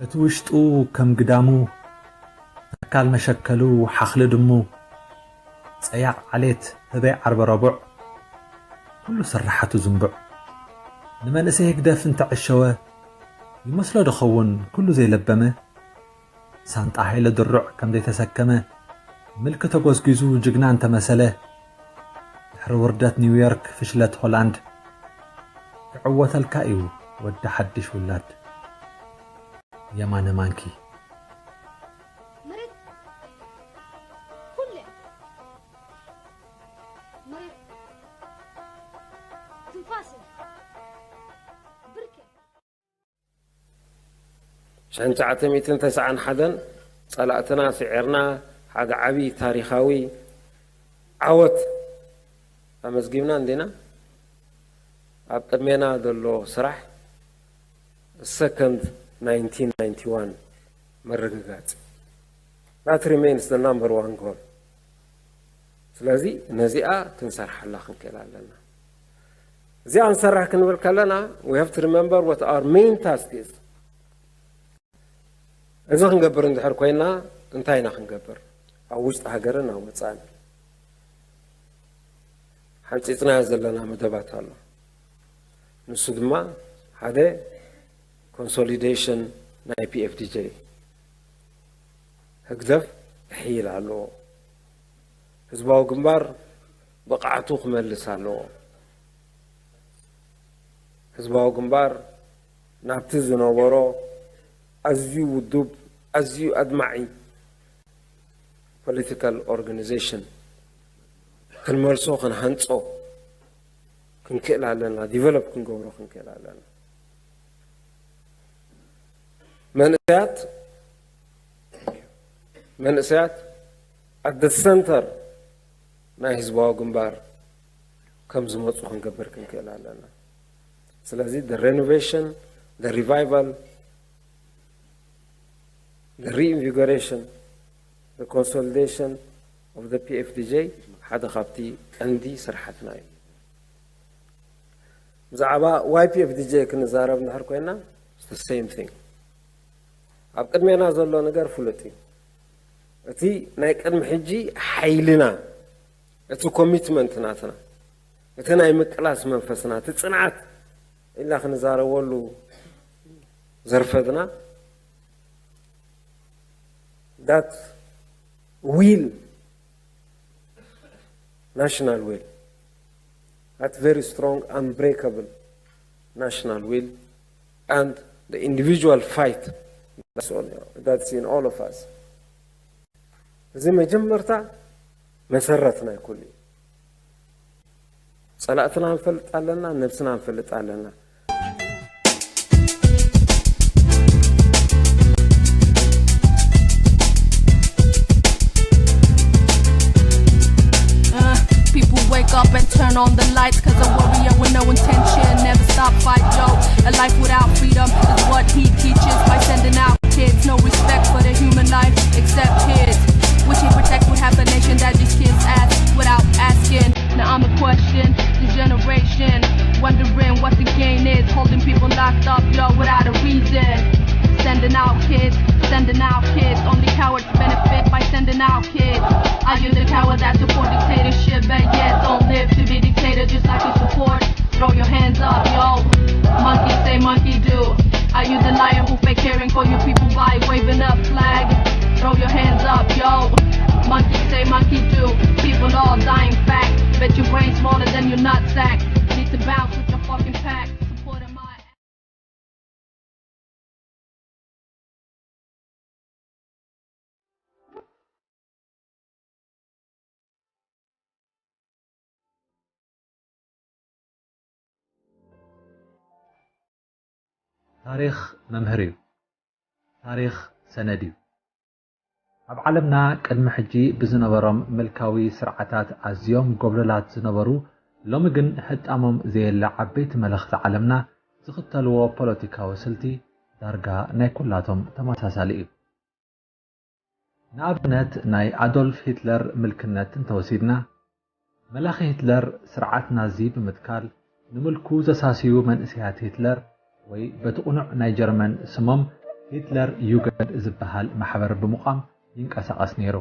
እቲ ውሽጡ ከም ግዳሙ፣ ተካል መሸከሉ ሓኽሊ ድሙ፣ ጸያቕ ዓሌት ህበይ ዓርበ ረቡዕ፣ ኩሉ ስርሓቱ ዝንቡዕ። ንመንእሰይ ህግደፍ እንተዐሸወ፣ ይመስሎ ዶ ኸውን ኩሉ ዘይለበመ? ሳንጣ ሃይለ ድሩዕ ከም ዘይተሰከመ፣ ምልኪ ተጎዝጒዙ ጅግና እንተመሰለ፣ ድሕሪ ውርደት ኒውዮርክ፣ ፍሽለት ሆላንድ፣ ክዕወተልካ እዩ ወዲ ሓድሽ ውላድ። የማነ ማንኪ። መሬት ኩለ፣ መሬት ትንፋስ፣ ብርኬ። ሽሕን ትሽዓተ ሚእትን ተስዓን ሓደን ጸላእትና ስዒርና ሓደ ዓቢ ታሪኻዊ ዓወት ኣመዝጊብና እንዲና። ኣብ ቅድሜና ዘሎ ስራሕ ሰከንድ ናይንቲን ናይንቲ ዋን ምርግጋጽ። That remains the number one goal። ስለዚ ነዚኣ ክንሰርሓላ ክንክእል ኣለና። እዚኣ ክንሰርሕ ክንብል ከለና we have to remember what our main task is። እዚ ክንገብር እንድሕር ኮይና እንታይ ኢና ክንገብር? ኣብ ውሽጢ ሃገርን ኣብ ወጻእን ሓንጺጽናዮ ዘለና መደባት ኣሎ። ንሱ ድማ ሓደ ኮንሶሊዴሽን ናይ ፒኤፍዲጄ። ህግደፍ ክሕይል ኣለዎ። ህዝባዊ ግንባር ብቕዓቱ ክመልስ ኣለዎ። ህዝባዊ ግንባር ናብቲ ዝነበሮ ኣዝዩ ውዱብ፣ ኣዝዩ ኣድማዒ ፖለቲካል ኦርጋናይዜሽን ክንመልሶ፣ ክንሃንጾ ክንክእል ኣለና፣ ዲቨሎፕ ክንገብሮ ክንክእል ኣለና። መንእሰያት፣ መንእሰያት at the center ናይ ህዝባዊ ግንባር ከም ዝመጹ ክንገብር ክንክእል ኣለና። ስለዚ the renovation, the revival, the reinvigoration, the consolidation of the ፒኤፍዲጄ ሓደ ካብቲ ቀንዲ ስራሓትና እዩ። ብዛዕባ ዋይ ፒኤፍዲጄ ክንዛረብ እንድሕር ኮይና፣ it's the same thing። ኣብ ቅድሜና ዘሎ ነገር ፍሉጥ እዩ። እቲ ናይ ቅድሚ ሕጂ ሓይልና፣ እቲ ኮሚትመንት ናትና፣ እቲ ናይ ምቅላስ መንፈስና፣ እቲ ጽንዓት ኢልና ክንዛረበሉ ዘርፈድና፣ that will, national will, that very strong, unbreakable national will, and the individual fight, that's all, that's in all of us። እዚ መጀመርታ መሰረት ናይ ኩሉ እዩ። ጸላእትና ንፈልጥ ኣለና፣ ነብስና ንፈልጥ ኣለና። Uh, people wake up and turn on the lights, cause a warrior with no intention never stop fight, yo. A life without freedom is what he teaches by sending out kids. No respect for the human life except his, which he protects would have a nation that just kiss ass without asking. Now I'm a question to generation, wondering what the gain is, holding people locked up, yo, without a reason. Sending out kids, sending out kids, only cowards benefit by sending out kids. Are you the coward that support dictatorship but yet don't live to be dictator just like you support? Throw your hands up, yo. Monkey say, monkey do. Are you the lion who fake caring for your people by waving up flag? Throw your hands up, yo. Monkey say, monkey do. People all dying fact. Bet your brain smaller than your nutsack. Need to bounce with your fucking pack. Support of my ታሪኽ መምህር እዩ። ታሪኽ ሰነድ እዩ። ኣብ ዓለምና ቅድሚ ሕጂ ብዝነበሮም ምልካዊ ስርዓታት ኣዝዮም ጎብለላት ዝነበሩ፣ ሎሚ ግን ህጣሞም ዘየለ ዓበይቲ መለኽቲ ዓለምና ዝኽተልዎ ፖለቲካዊ ስልቲ ዳርጋ ናይ ኩላቶም ተመሳሳሊ እዩ። ንኣብነት ናይ ኣዶልፍ ሂትለር ምልክነት እንተወሲድና፣ መላኺ ሂትለር ስርዓት ናዚ ብምትካል ንምልኩ ዘሳስዩ መንእሰያት ሂትለር ወይ በቲ ቅኑዕ ናይ ጀርመን ስሞም ሂትለር ዩገንድ ዝበሃል ማሕበር ብምቋም ይንቀሳቐስ ነይሩ።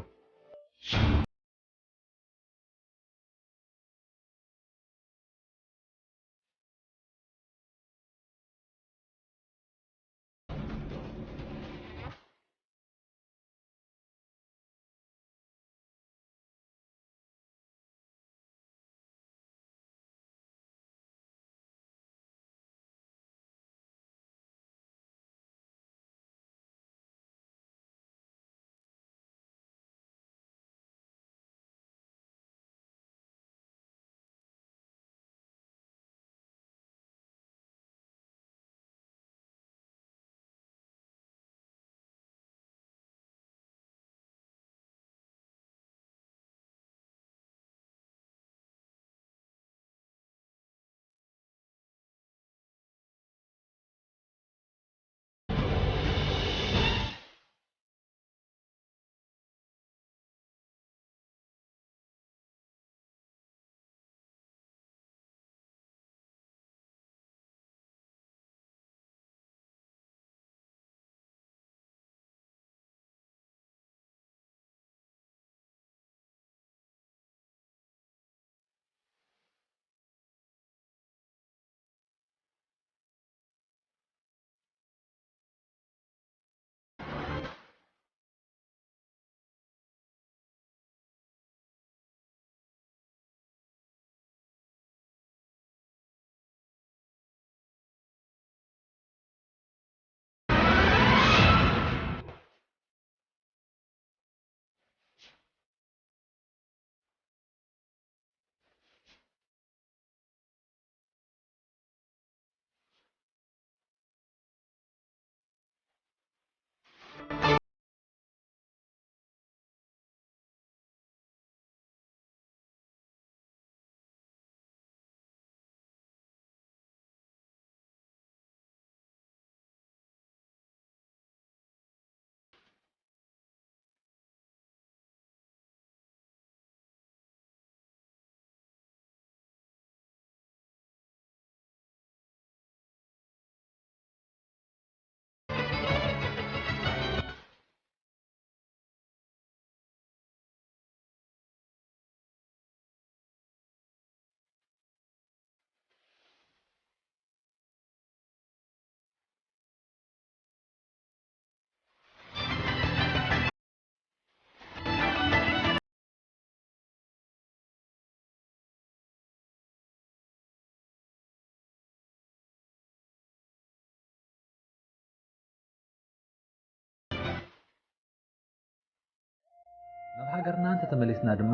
ናብ ሃገርና እንተተመሊስና ድማ፣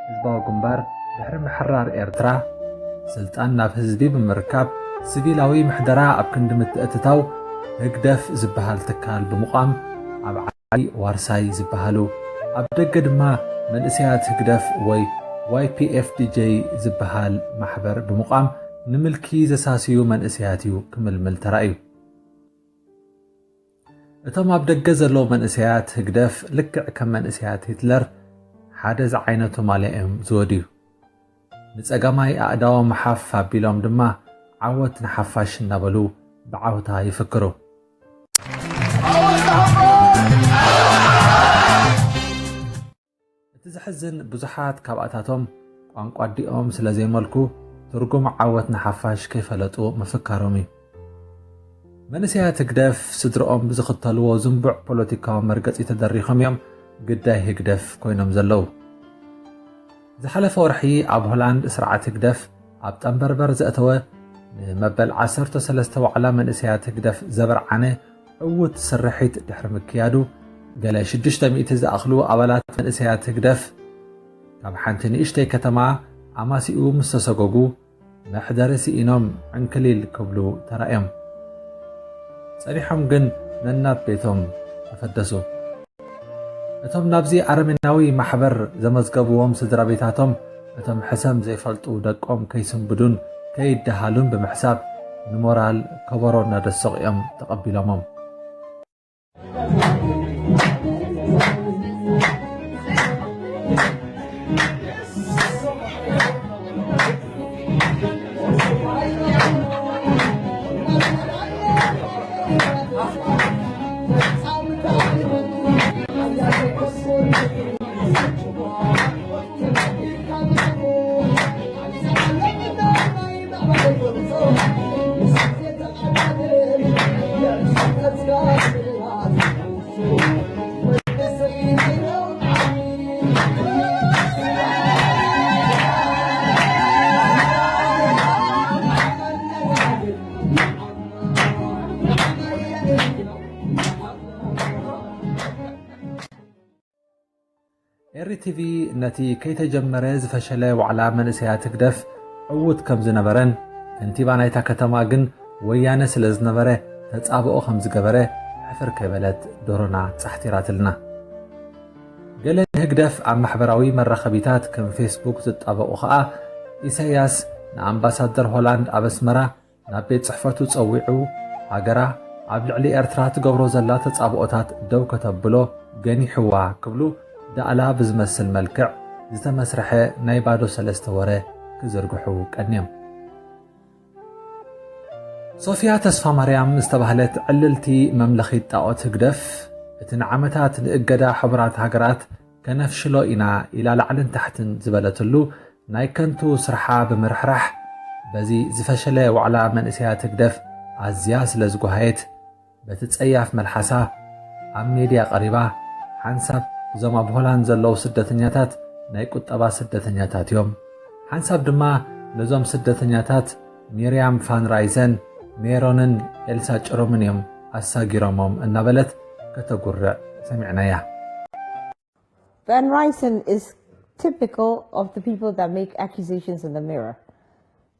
ህዝባዊ ግንባር ድሕሪ ምሕራር ኤርትራ፣ ስልጣን ናብ ህዝቢ ብምርካብ፣ ሲቪላዊ ምሕደራ ኣብ ክንዲ ምትእትታው፣ ህግደፍ ዝበሃል ትካል ብምቋም፣ ኣብ ዓዲ ዋርሳይ ዝበሃሉ፣ ኣብ ደገ ድማ መንእሰያት ህግደፍ ወይ ዋይ ፒ ኤፍ ዲ ጀይ ዝበሃል ማሕበር ብምቋም፣ ንምልኪ ዘሳስዩ መንእሰያት እዩ ክምልምል ተራእዩ። እቶም ኣብ ደገ ዘለዉ መንእሰያት ህግደፍ፣ ልክዕ ከም መንእሰያት ሂትለር፣ ሓደ ዝዓይነቱ ማልያ እዮም ዝወድዩ። ንጸጋማይ ኣእዳዎም ሓፍ ኣቢሎም ድማ፣ "ዓወት ንሓፋሽ" እናበሉ ብዓውታ ይፍክሩ። እቲ ዘሕዝን፣ ብዙሓት ካብኣታቶም ቋንቋ ኣዲኦም ስለ ዘይመልኩ፣ ትርጉም ዓወት ንሓፋሽ ከይፈለጡ ምፍካሮም እዩ። መንእሰያት ህግደፍ፣ ስድርኦም ብዝኽተልዎ ዝንቡዕ ፖለቲካዊ መርገጺ ተደሪኾም እዮም ግዳይ ህግደፍ ኮይኖም ዘለዉ። ዝሓለፈ ወርሒ ኣብ ሆላንድ፣ ስርዓት ህግደፍ ኣብ ጠንበርበር ዘእተወ፣ ንመበል ዓሰርተ ሰለስተ ዋዕላ መንእሰያት ህግደፍ ዘበርዓነ ዕዉት ስርሒት ድሕሪ ምክያዱ፣ ገለ ሽዱሽተ ሚእቲ ዝኣኽሉ ኣባላት መንእሰያት ህግደፍ፣ ካብ ሓንቲ ንእሽተይ ከተማ ኣማሲኡ ምስ ተሰጎጉ፣ መሕደሪ ስኢኖም ዕንክሊል ክብሉ ተራእዮም። ጸኒሖም ግን ነናብ ቤቶም ተፈደሱ። እቶም ናብዚ ኣረሜናዊ ማሕበር ዘመዝገብዎም ስድራ ቤታቶም፣ እቶም ሕሰም ዘይፈልጡ ደቆም ከይስንብዱን ከይደሃሉን ብምሕሳብ፣ ንሞራል ከበሮ እናደሰቑ እዮም ተቐቢሎሞም። ቲቪ ነቲ ከይተጀመረ ዝፈሸለ ዋዕላ መንእሰያት ህግደፍ ዕዉት ከም ዝነበረን፣ ከንቲባ ናይታ ከተማ ግን ወያነ ስለ ዝነበረ ተጻብኦ ከም ዝገበረ ሕፍር ከይበለት ዶሮና ጻሕቲራትልና። ገለ ንህግደፍ ኣብ ማሕበራዊ መራኸቢታት ከም ፌስቡክ ዝጣበቑ ኸኣ፣ ኢሳያስ ንኣምባሳደር ሆላንድ ኣብ ኣስመራ ናብ ቤት ጽሕፈቱ ጸዊዑ፣ ሃገራ ኣብ ልዕሊ ኤርትራ ትገብሮ ዘላ ተጻብኦታት ደው ከተብሎ ገኒሕዋ ክብሉ ዳእላ ብዝመስል መልክዕ ዝተመስርሐ ናይ ባዶ ሰለስተ ወረ ክዝርግሑ ቀንዮም። ሶፍያ ተስፋማርያም ዝተባህለት ዕልልቲ መምለኺት ጣኦት ህግደፍ፣ እቲ ንዓመታት ንእገዳ ሕቡራት ሃገራት ከነፍሽሎ ኢና ኢላ ላዕልን ታሕትን ዝበለትሉ ናይ ከንቱ ስርሓ ብምርሕራሕ፣ በዚ ዝፈሸለ ዋዕላ መንእሰያት ህግደፍ ኣዝያ ስለ ዝጓሃየት፣ በቲ ጸያፍ መልሓሳ ኣብ ሜድያ ቀሪባ፣ ሓንሳብ እዞም ኣብ ሆላንድ ዘለዉ ስደተኛታት ናይ ቁጠባ ስደተኛታት እዮም፣ ሓንሳብ ድማ ነዞም ስደተኛታት ሚርያም ፋን ራይዘን፣ ሜሮንን ኤልሳ ጭሩምን እዮም ኣሳጊሮሞም እናበለት ከተጉርዕ ሰሚዕናያ። Van Ryzen is typical of the people that make accusations in the mirror.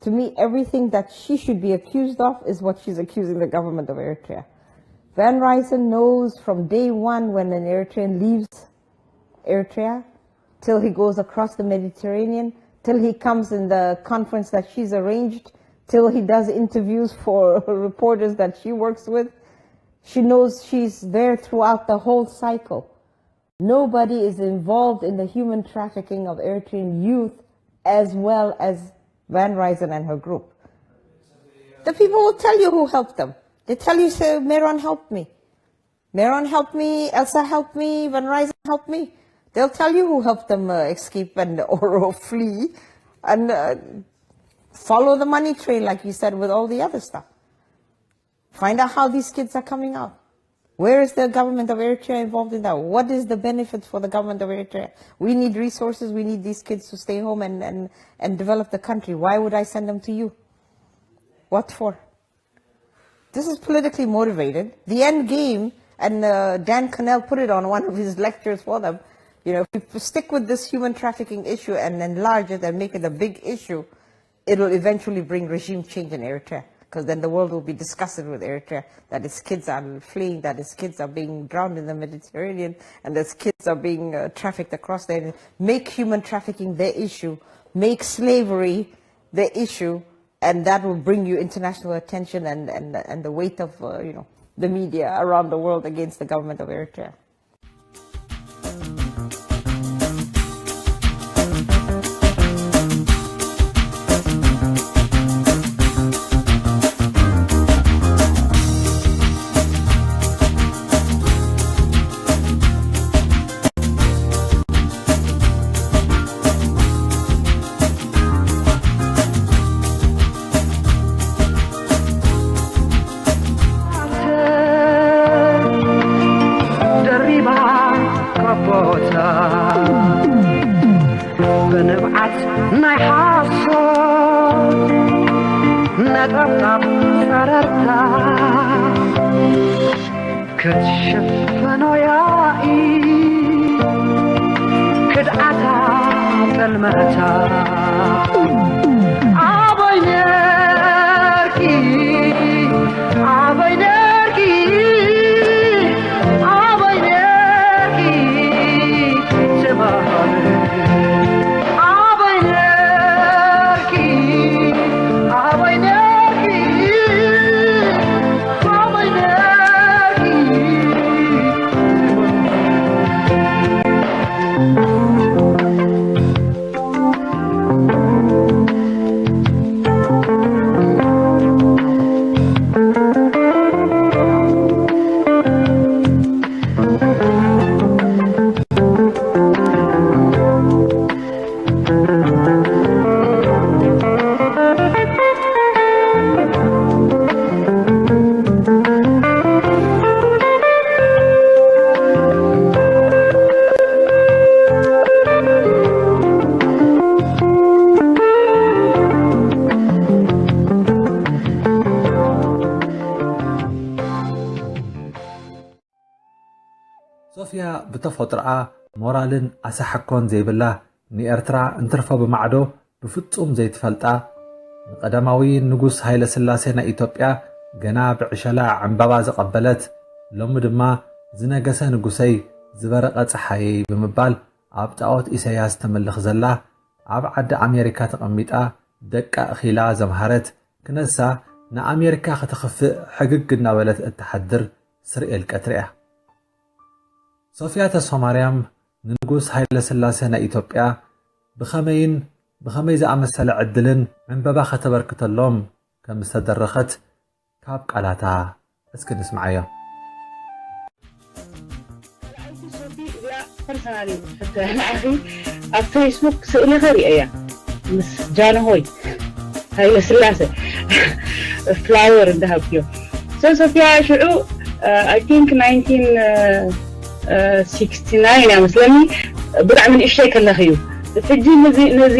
To me, everything that she should be accused of is what she's accusing the government of Eritrea. Van Ryzen knows from day one when an Eritrean leaves Eritrea, till he goes across the Mediterranean, till he comes in the conference that she's arranged, till he does interviews for reporters that she works with. She knows she's there throughout the whole cycle. Nobody is involved in the human trafficking of Eritrean youth as well as Van Ryzen and her group. The people will tell you who helped them. They tell you, say, Meron helped me. Meron helped me, Elsa helped me, Van Ryzen helped me. They'll tell you who helped them uh, escape and or flee and uh, follow the money trail, like you said, with all the other stuff. Find out how these kids are coming out. Where is the government of Eritrea involved in that? What is the benefit for the government of Eritrea? We need resources. We need these kids to stay home and, and, and develop the country. Why would I send them to you? What for? This is politically motivated. The end game, and uh, Dan Cannell put it on one of his lectures for them, you know, if we stick with this human trafficking issue and enlarge it and make it a big issue, it'll eventually bring regime change in Eritrea, because then the world will be disgusted with Eritrea, that its kids are fleeing, that its kids are being drowned in the Mediterranean, and that its kids are being uh, trafficked across there. Make human trafficking their issue, make slavery their issue, and that will bring you international attention and, and, and the weight of uh, you know, the media around the world against the government of Eritrea. ብንብዓት ናይ ሓሶት ነጠብጣብ ጸረርታ ክትሽፍኖ ያኢ ክድዓታ ጥልመታ ኣበይ ነርኪ ኣበይ ነርኪ ኣበይ ነርኪ ትበሃል ኣበይ ነርኪ ኣበይ ነርኪ ኣበይ ነርኪ ሶፍያ ብተፈጥሮኣ ሞራልን ኣሳሕኮን ዘይብላ፣ ንኤርትራ እንትርፎ ብማዕዶ ብፍጹም ዘይትፈልጣ፣ ንቀዳማዊ ንጉስ ሃይለ ስላሴ ናይ ኢትዮጵያ ገና ብዕሸላ ዕምባባ ዘቐበለት፣ ሎሚ ድማ ዝነገሰ ንጉሰይ ዝበረቐ ጸሓየይ ብምባል ኣብ ጣዖት ኢሳያስ ተምልኽ ዘላ፣ ኣብ ዓዲ ኣሜሪካ ተቐሚጣ ደቃ እኺላ ዘምሃረት ክነሳ ንኣሜሪካ ከተኽፍእ ሕግግ እናበለት እትሓድር ስርኤል ቀትሪ እያ። ሶፍያ ተስፋማርያም ንንጉስ ሃይለ ስላሴ ናይ ኢትዮጵያ ብኸመይን ብኸመይ ዝኣመሰለ ዕድልን ዕምበባ ከተበርክተሎም ከም ዝተደረኸት ካብ ቃላታ እስኪ ንስምዓዮ። ሶፊ እዚኣ ፐርሰናሊ ሕቶ እያ ንዓኺ። ኣብ ፌስቡክ ስእሊ ኸሪአ እያ ምስ ጃንሆይ ሃይለ ስላሴ ፍላወር እንዳሃብክዮ። ሶ ሶፊያ ሽዑ I think nineteen sixty nine እያ መስለኒ፣ ብጣዕሚ ንእሽተይ ከለኺ እዩ። ሕጂ ነዚ ነዚ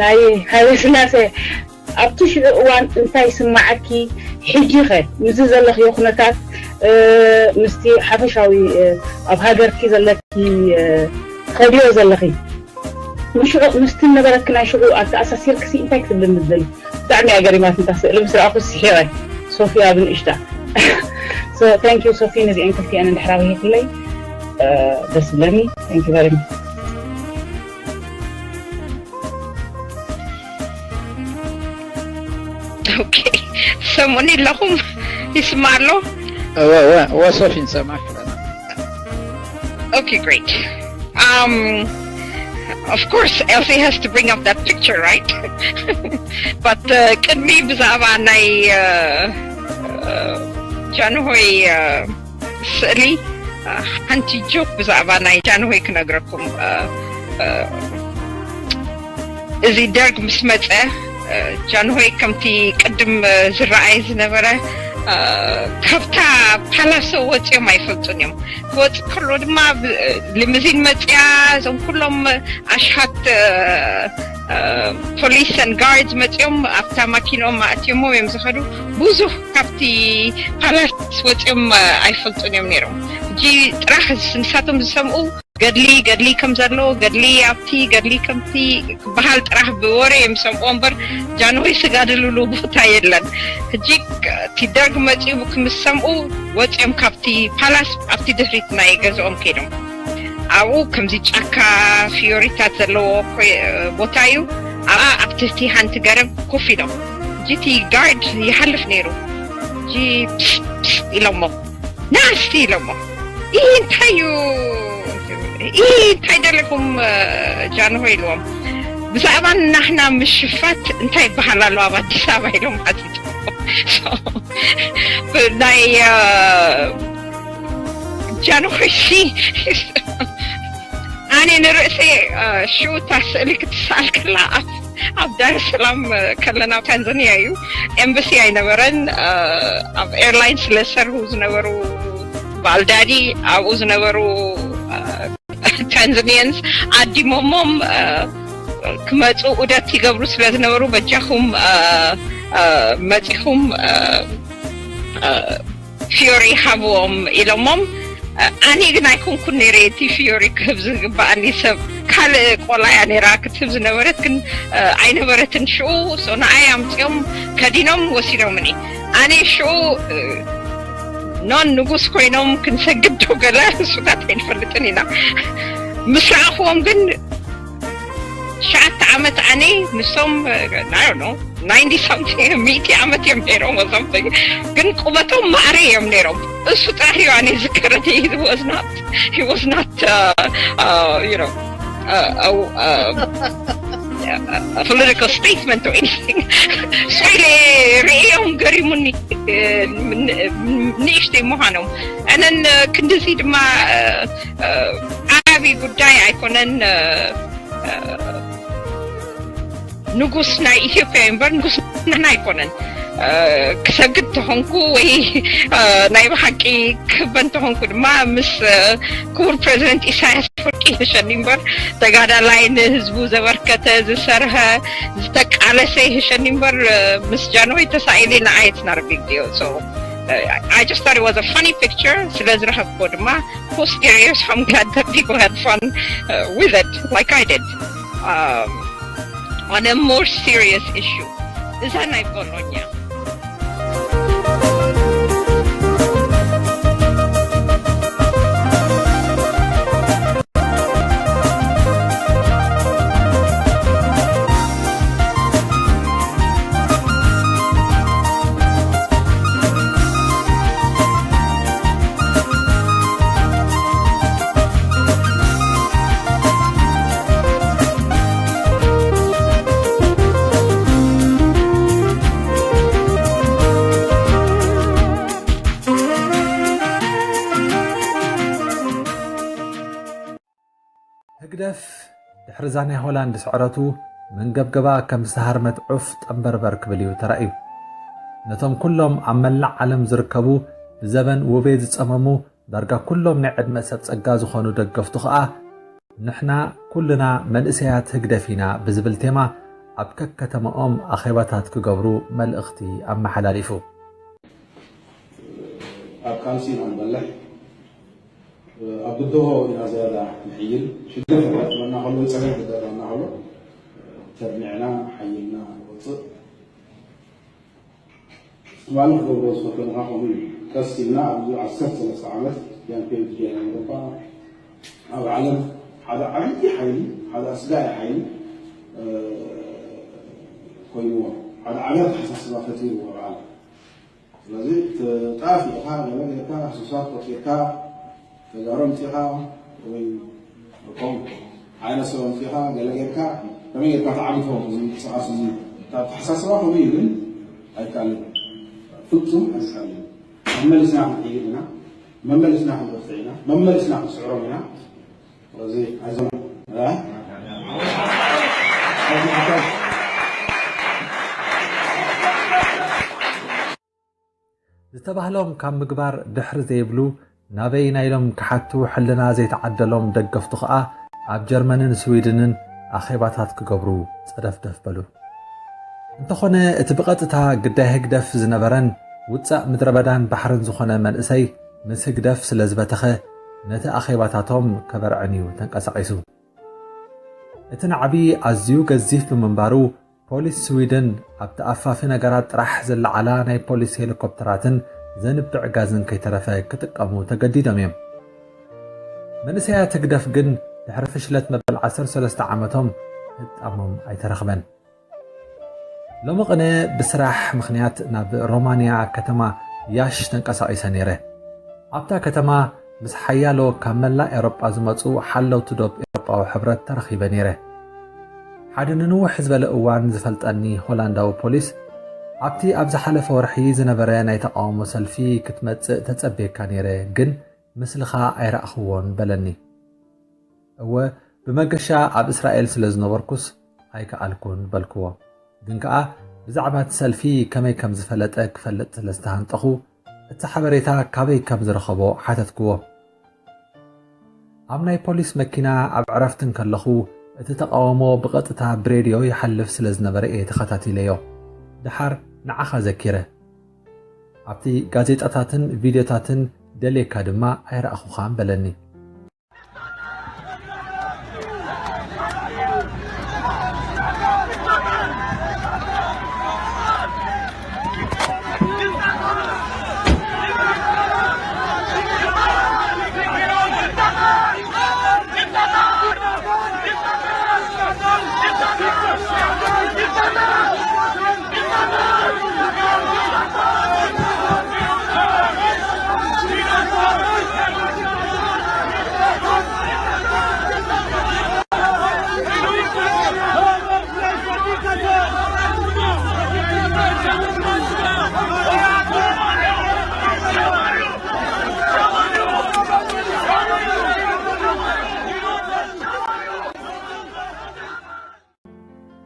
ናይ ሃይለ ስላሴ ኣብቲ ሽዑ እዋን እንታይ ይስምዓኪ? ሕጂ ኸ ምስዚ ዘለኽዮ ኩነታት፣ ምስቲ ሓፈሻዊ ኣብ ሃገርኪ ዘለኪ ትኸድዮ ዘለኺ፣ ምስቲ ነበረኪ ናይ ሽዑ ኣተኣሳሲርክሲ እንታይ ክትብልኒ ትደልዪ? ብጣዕሚ እያ ገሪማትኒ እታ ስእሊ፣ ምስ ረኣኹ ስሒቐ። ሶፊያ ብንእሽታ። Thank you ሶፊ፣ ነዚአን ክልቲኣን እንድሕር ኣብሂኽለይ ደስ ይብለኒ። Thank you very much። ኦኬ፣ ሰሙኒ ኣለኹም? ይስማዕ ኣሎ? እወ እወ እወ ሶፊ ንሰማዕ ኣለና። Okay, great. Um, of course, Elsie has to bring up that picture, right? But uh, ቅድሚ ብዛዕባ ናይ uh, uh, ጃንሆይ uh, ስእሊ ሓንቲ ጆክ ብዛዕባ ናይ ጃንሆይ ክነግረኩም። እዚ ደርግ ምስ መፀ ጃንሆይ ከምቲ ቅድም ዝረኣየ ዝነበረ ካብታ ፓላሶ ወፂኦም ኣይፈልጡን እዮም። ክወፅ ከሎ ድማ ሊምዚን መፅያ እዞም ኩሎም ኣሽሃት ፖሊስን ጋርድስ መፅኦም ኣብታ ማኪንኦም ኣእትዮሞ እዮም ዝኸዱ። ብዙሕ ካብቲ ፓላስ ወፂኦም ኣይፈልጡን እዮም ነይሮም። ሕጂ ጥራሕ ንሳቶም ዝሰምኡ ገድሊ ገድሊ ከም ዘሎ ገድሊ ኣብቲ ገድሊ ከምቲ ክበሃል ጥራሕ ብወረ እዮም ዝሰምኡ እምበር ጃንሆይ ዝጋደልሉ ቦታ የለን። ሕጂ እቲ ደርግ መፂኡ ምስ ሰምኡ ወፂኦም ካብቲ ፓላስ ኣብቲ ድሕሪት ናይ ገዝኦም ከይዶም ኣብኡ ከምዚ ጫካ ፍዮሪታት ዘለዎ ቦታ እዩ። ኣብኣ ኣብ ትሕቲ ሓንቲ ገረብ ኮፍ ኢሎም ሕጂ እቲ ጋርድ ይሓልፍ ነይሩ። ሕጂ ኢሎሞ ናስቲ ኢሎሞ ይህ እንታይ እዩ ይህ እንታይ ደለኹም ጃንሆ ኢልዎም። ብዛዕባ ናህና ምሽፋት እንታይ ይበሃል ኣሎ ኣብ ኣዲስ ኣበባ ኢሎም ሓቲቶም። ናይ ጃንሆይ ሲ ኣነ ንርእሰይ ሽውታ ስእሊ ክትሰኣል ከላ ኣብ ዳር ሰላም ከለና ታንዛኒያ እዩ ኤምባሲ ኣይነበረን። ኣብ ኤርላይን ስለሰርሁ ዝነበሩ ባልዳዲ ኣብኡ ዝነበሩ ታንዛኒያንስ ዓዲሞሞም ክመፁ ዑደት ይገብሩ ስለዝነበሩ በጃኹም መፂኹም ፊዮሪ ሃብዎም ኢሎሞም። ኣነ ግን ኣይኮንኩን ነይረ እቲ ፊዮሪ ክህብ ዝግባኣኒ ሰብ ካልእ ቆልዓ እያ ነይራ ክትህብ ዝነበረት ግን ኣይነበረትን ሽኡ ንዓይ ኣምፅኦም ከዲኖም ወሲዶምኒ። ኣነ ሽኡ ኖን ንጉስ ኮይኖም ክንሰግድ ዶ ገለ እሱታት ኣይንፈልጥን ኢና። ምስ ረኣኽዎም ግን ትሽዓተ ዓመት ኣነ ንሶም ናዮ ነው ናይንቲ ሳምቲንግ ሚእቲ ዓመት እዮም ነይሮም ወሰምቲንግ ግን ቁመቶም ማዕረ እዮም ነይሮም። እሱ ጥራሕ እዩ ኣነ ዝከረኒ was not was not you know political statement or anything so ኢለ ርእዮም ገሪሙኒ ንእሽተይ ምዃኖም እነን ክንድዚ ድማ ዓቢ ጉዳይ ኣይኮነን። ንጉስ ናይ ኢትዮጵያ እምበር ንጉስ ንሕና ኣይኮነን። ክሰግድ ተኾንኩ ወይ ናይ ብሓቂ ክህበን ተኾንኩ ድማ ምስ ክቡር ፕሬዚደንት ኢሳያስ ኣፈወርቂ ይሕሸኒ እምበር ተጋዳላይ ንህዝቡ ዘበርከተ ዝሰርሐ ዝተቃለሰ ይሕሸኒ እምበር ምስ ጃንሆይ ተሳኢለ ንዓይ it's not a big deal so I just thought it was a funny picture. ስለዝረኸብኩ ድማ posteriors, I'm glad that people had fun uh, with it like I did. Um, on a more serious issue, እዛ ናይ ቦሎኛ ህግደፍ ድሕሪ እዛ ናይ ሆላንድ ስዕረቱ መንገብገባ ከም ዝተሃርመት ዑፍ ጠምበርበር ክብል እዩ ተራእዩ። ነቶም ኩሎም ኣብ መላእ ዓለም ዝርከቡ ብዘበን ውቤ ዝጸመሙ ዳርጋ ኩሎም ናይ ዕድመ ሰብ ጸጋ ዝኾኑ ደገፍቱ ኸኣ ንሕና ኩልና መንእሰያት ህግደፍ ኢና ብዝብል ቴማ ኣብ ከከተማኦም ኣኼባታት ክገብሩ መልእኽቲ ኣመሓላሊፉ። ኣብ ቃልሲ ኢና ንበልሕ፣ ኣብ ብድሆ ኢና ዝያዳ ንሕይል። ሽግር ከጋጥመና ከሎ፣ ጸገም ከጋጥመና ከሎ ተድሚዕና ሓይልና ንወጽእ። ትማሊ ክገብሮ ዝፈተንኻ ከምኡ እዩ። ቀስ ኢልና ኣብዚ ዓሰርተ ሰለስተ ዓመት ያን ፔንት ጌና ንረባ ኣብ ዓለም ሓደ ዓብዪ ሓይሊ፣ ሓደ ኣስጋኢ ሓይሊ ኮይንዎ፣ ሓደ ዓብዪ ኣተሓሳስባ ፈጢርዎ ኣብ ዓለም። ስለዚ ተጣፊእካ ገለ ጌርካ ህሱሳት ቆፂርካ ተጋሩ ኣምፂኻ ወይ ከም ዓይነት ሰብ ኣምፂኻ ገለ ጌርካ ከመይ ጌርካ ተዓግቶ እዚ ምንቅስቃስ እዚ ኣተሓሳስባ ከምኡ እዩ ግን ኣይካልን ፍፁም ኣይካልን መመሊስና ክንቅይር ኢና መመሊስና ክንበርትዕ ኢና መመሊስና ክንስዕሮም ኢና ስለዚ ኣይዞም ዝተባህሎም ካብ ምግባር ድሕሪ ዘይብሉ ናበይ ናይሎም ክሓቱ ሕልና ዘይተዓደሎም ደገፍቱ ኸኣ ኣብ ጀርመንን ስዊድንን ኣኼባታት ክገብሩ ጸደፍደፍ በሉ። እንተኾነ እቲ ብቐጥታ ግዳይ ህግደፍ ዝነበረን ውጻእ ምድረ በዳን ባሕርን ዝኾነ መንእሰይ ምስ ህግደፍ ስለ ዝበተኸ ነቲ ኣኼባታቶም ከበርዕን እዩ ተንቀሳቒሱ። እቲ ናዕቢ ኣዝዩ ገዚፍ ብምንባሩ ፖሊስ ስዊድን ኣብቲ ኣፋፊ ነገራት ጥራሕ ዝለዓላ ናይ ፖሊስ ሄሊኮፕተራትን ዘንብዕ ጋዝን ከይተረፈ ክጥቀሙ ተገዲዶም እዮም። መንእሰያት ህግደፍ ግን ድሕሪ ፍሽለት መበል ዓሰርተ ሰለስተ ዓመቶም ህጣሞም ኣይተረኽበን። ሎሚ ቅነ ብስራሕ ምኽንያት ናብ ሮማንያ ከተማ ያሽ ተንቀሳቒሰ ነይረ። ኣብታ ከተማ ምስ ሓያሎ ካብ መላእ ኤውሮጳ ዝመጹ ሓለውቲ ዶብ ኤውሮጳዊ ሕብረት ተረኺበ ነይረ። ሓደ ንንውሕ ዝበለ እዋን ዝፈልጠኒ ሆላንዳዊ ፖሊስ፣ ኣብቲ ኣብ ዝሓለፈ ወርሒ ዝነበረ ናይ ተቓውሞ ሰልፊ ክትመጽእ ተጸብየካ ነይረ፣ ግን ምስልኻ ኣይረኣኽዎን በለኒ። እወ ብመገሻ ኣብ እስራኤል ስለ ዝነበርኩስ ኣይከኣልኩን በልክዎ። ግን ከኣ ብዛዕባ እቲ ሰልፊ ከመይ ከም ዝፈለጠ ክፈልጥ ስለ ዝተሃንጠኹ እቲ ሓበሬታ ካበይ ከም ዝረኸቦ ሓተትክዎ። ኣብ ናይ ፖሊስ መኪና ኣብ ዕረፍቲ እንከለኹ እቲ ተቓውሞ ብቐጥታ ብሬድዮ ይሓልፍ ስለ ዝነበረ እየ ተኸታቲለዮ። ደሓር ንዓኻ ዘኪረ። ኣብቲ ጋዜጣታትን ቪድዮታትን ደልየካ ድማ ኣይረኣኹኻን በለኒ።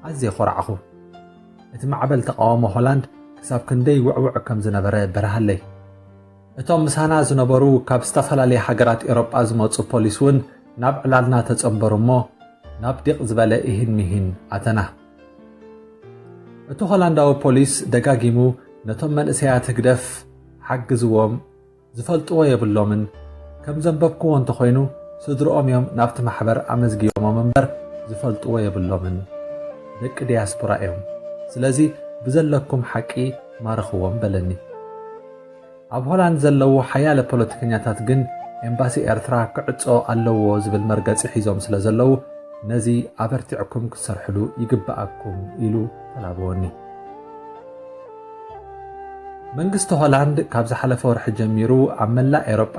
ኣዝየ ኾራዕኹ። እቲ ማዕበል ተቓውሞ ሆላንድ ክሳብ ክንደይ ውዕውዕ ከም ዝነበረ በርሃለይ። እቶም ምሳና ዝነበሩ ካብ ዝተፈላለየ ሃገራት ኤውሮጳ ዝመጹ ፖሊስ እውን ናብ ዕላልና ተጸንበሩ እሞ ናብ ዲቕ ዝበለ ኢሂን ሚሂን ኣተና። እቲ ሆላንዳዊ ፖሊስ ደጋጊሙ ነቶም መንእሰያት ህግደፍ ሓግዝዎም፣ ዝፈልጥዎ የብሎምን። ከም ዘንበብክዎ እንተኾይኑ ስድርኦም እዮም ናብቲ ማሕበር ኣመዝጊቦሞም እምበር ዝፈልጥዎ የብሎምን። ደቂ ዲያስፖራ እዮም። ስለዚ ብዘለኩም ሓቂ ማርኽዎም በለኒ። ኣብ ሆላንድ ዘለዉ ሓያለ ፖለቲከኛታት ግን ኤምባሲ ኤርትራ ክዕጾ ኣለዎ ዝብል መርገጺ ሒዞም ስለ ዘለዉ ነዚ ኣበርቲዕኩም ክትሰርሕሉ ይግብኣኩም ኢሉ ተላበወኒ። መንግስቲ ሆላንድ ካብ ዝሓለፈ ወርሒ ጀሚሩ ኣብ መላእ ኤውሮጳ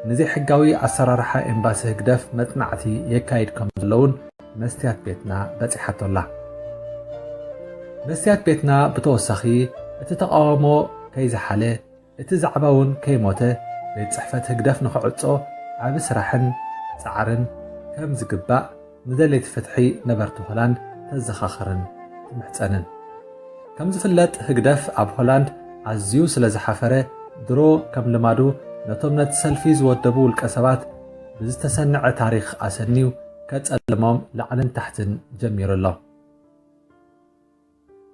ንዘይሕጋዊ ኣሰራርሓ ኤምባሲ ህግደፍ መጽናዕቲ የካይድ ከም ዘለውን መስትያት ቤትና በጺሓቶ ኣላ። መስትያት ቤትና ብተወሳኺ እቲ ተቓውሞ ከይዝሓለ እቲ ዛዕባ እውን ከይሞተ ቤት ጽሕፈት ህግደፍ ንኽዕጾ ዓቢ ስራሕን ጻዕርን ከም ዝግባእ ንደለይቲ ፍትሒ ነበርቲ ሆላንድ ተዘኻኽርን ትምሕጸንን። ከም ዝፍለጥ ህግደፍ ኣብ ሆላንድ ኣዝዩ ስለ ዝሓፈረ ድሮ ከም ልማዱ ነቶም ነቲ ሰልፊ ዝወደቡ ውልቀ ሰባት ብዝተሰነዐ ታሪኽ ኣሰንዩ ከጸልሞም ላዕልን ታሕትን ጀሚሩ ኣሎ።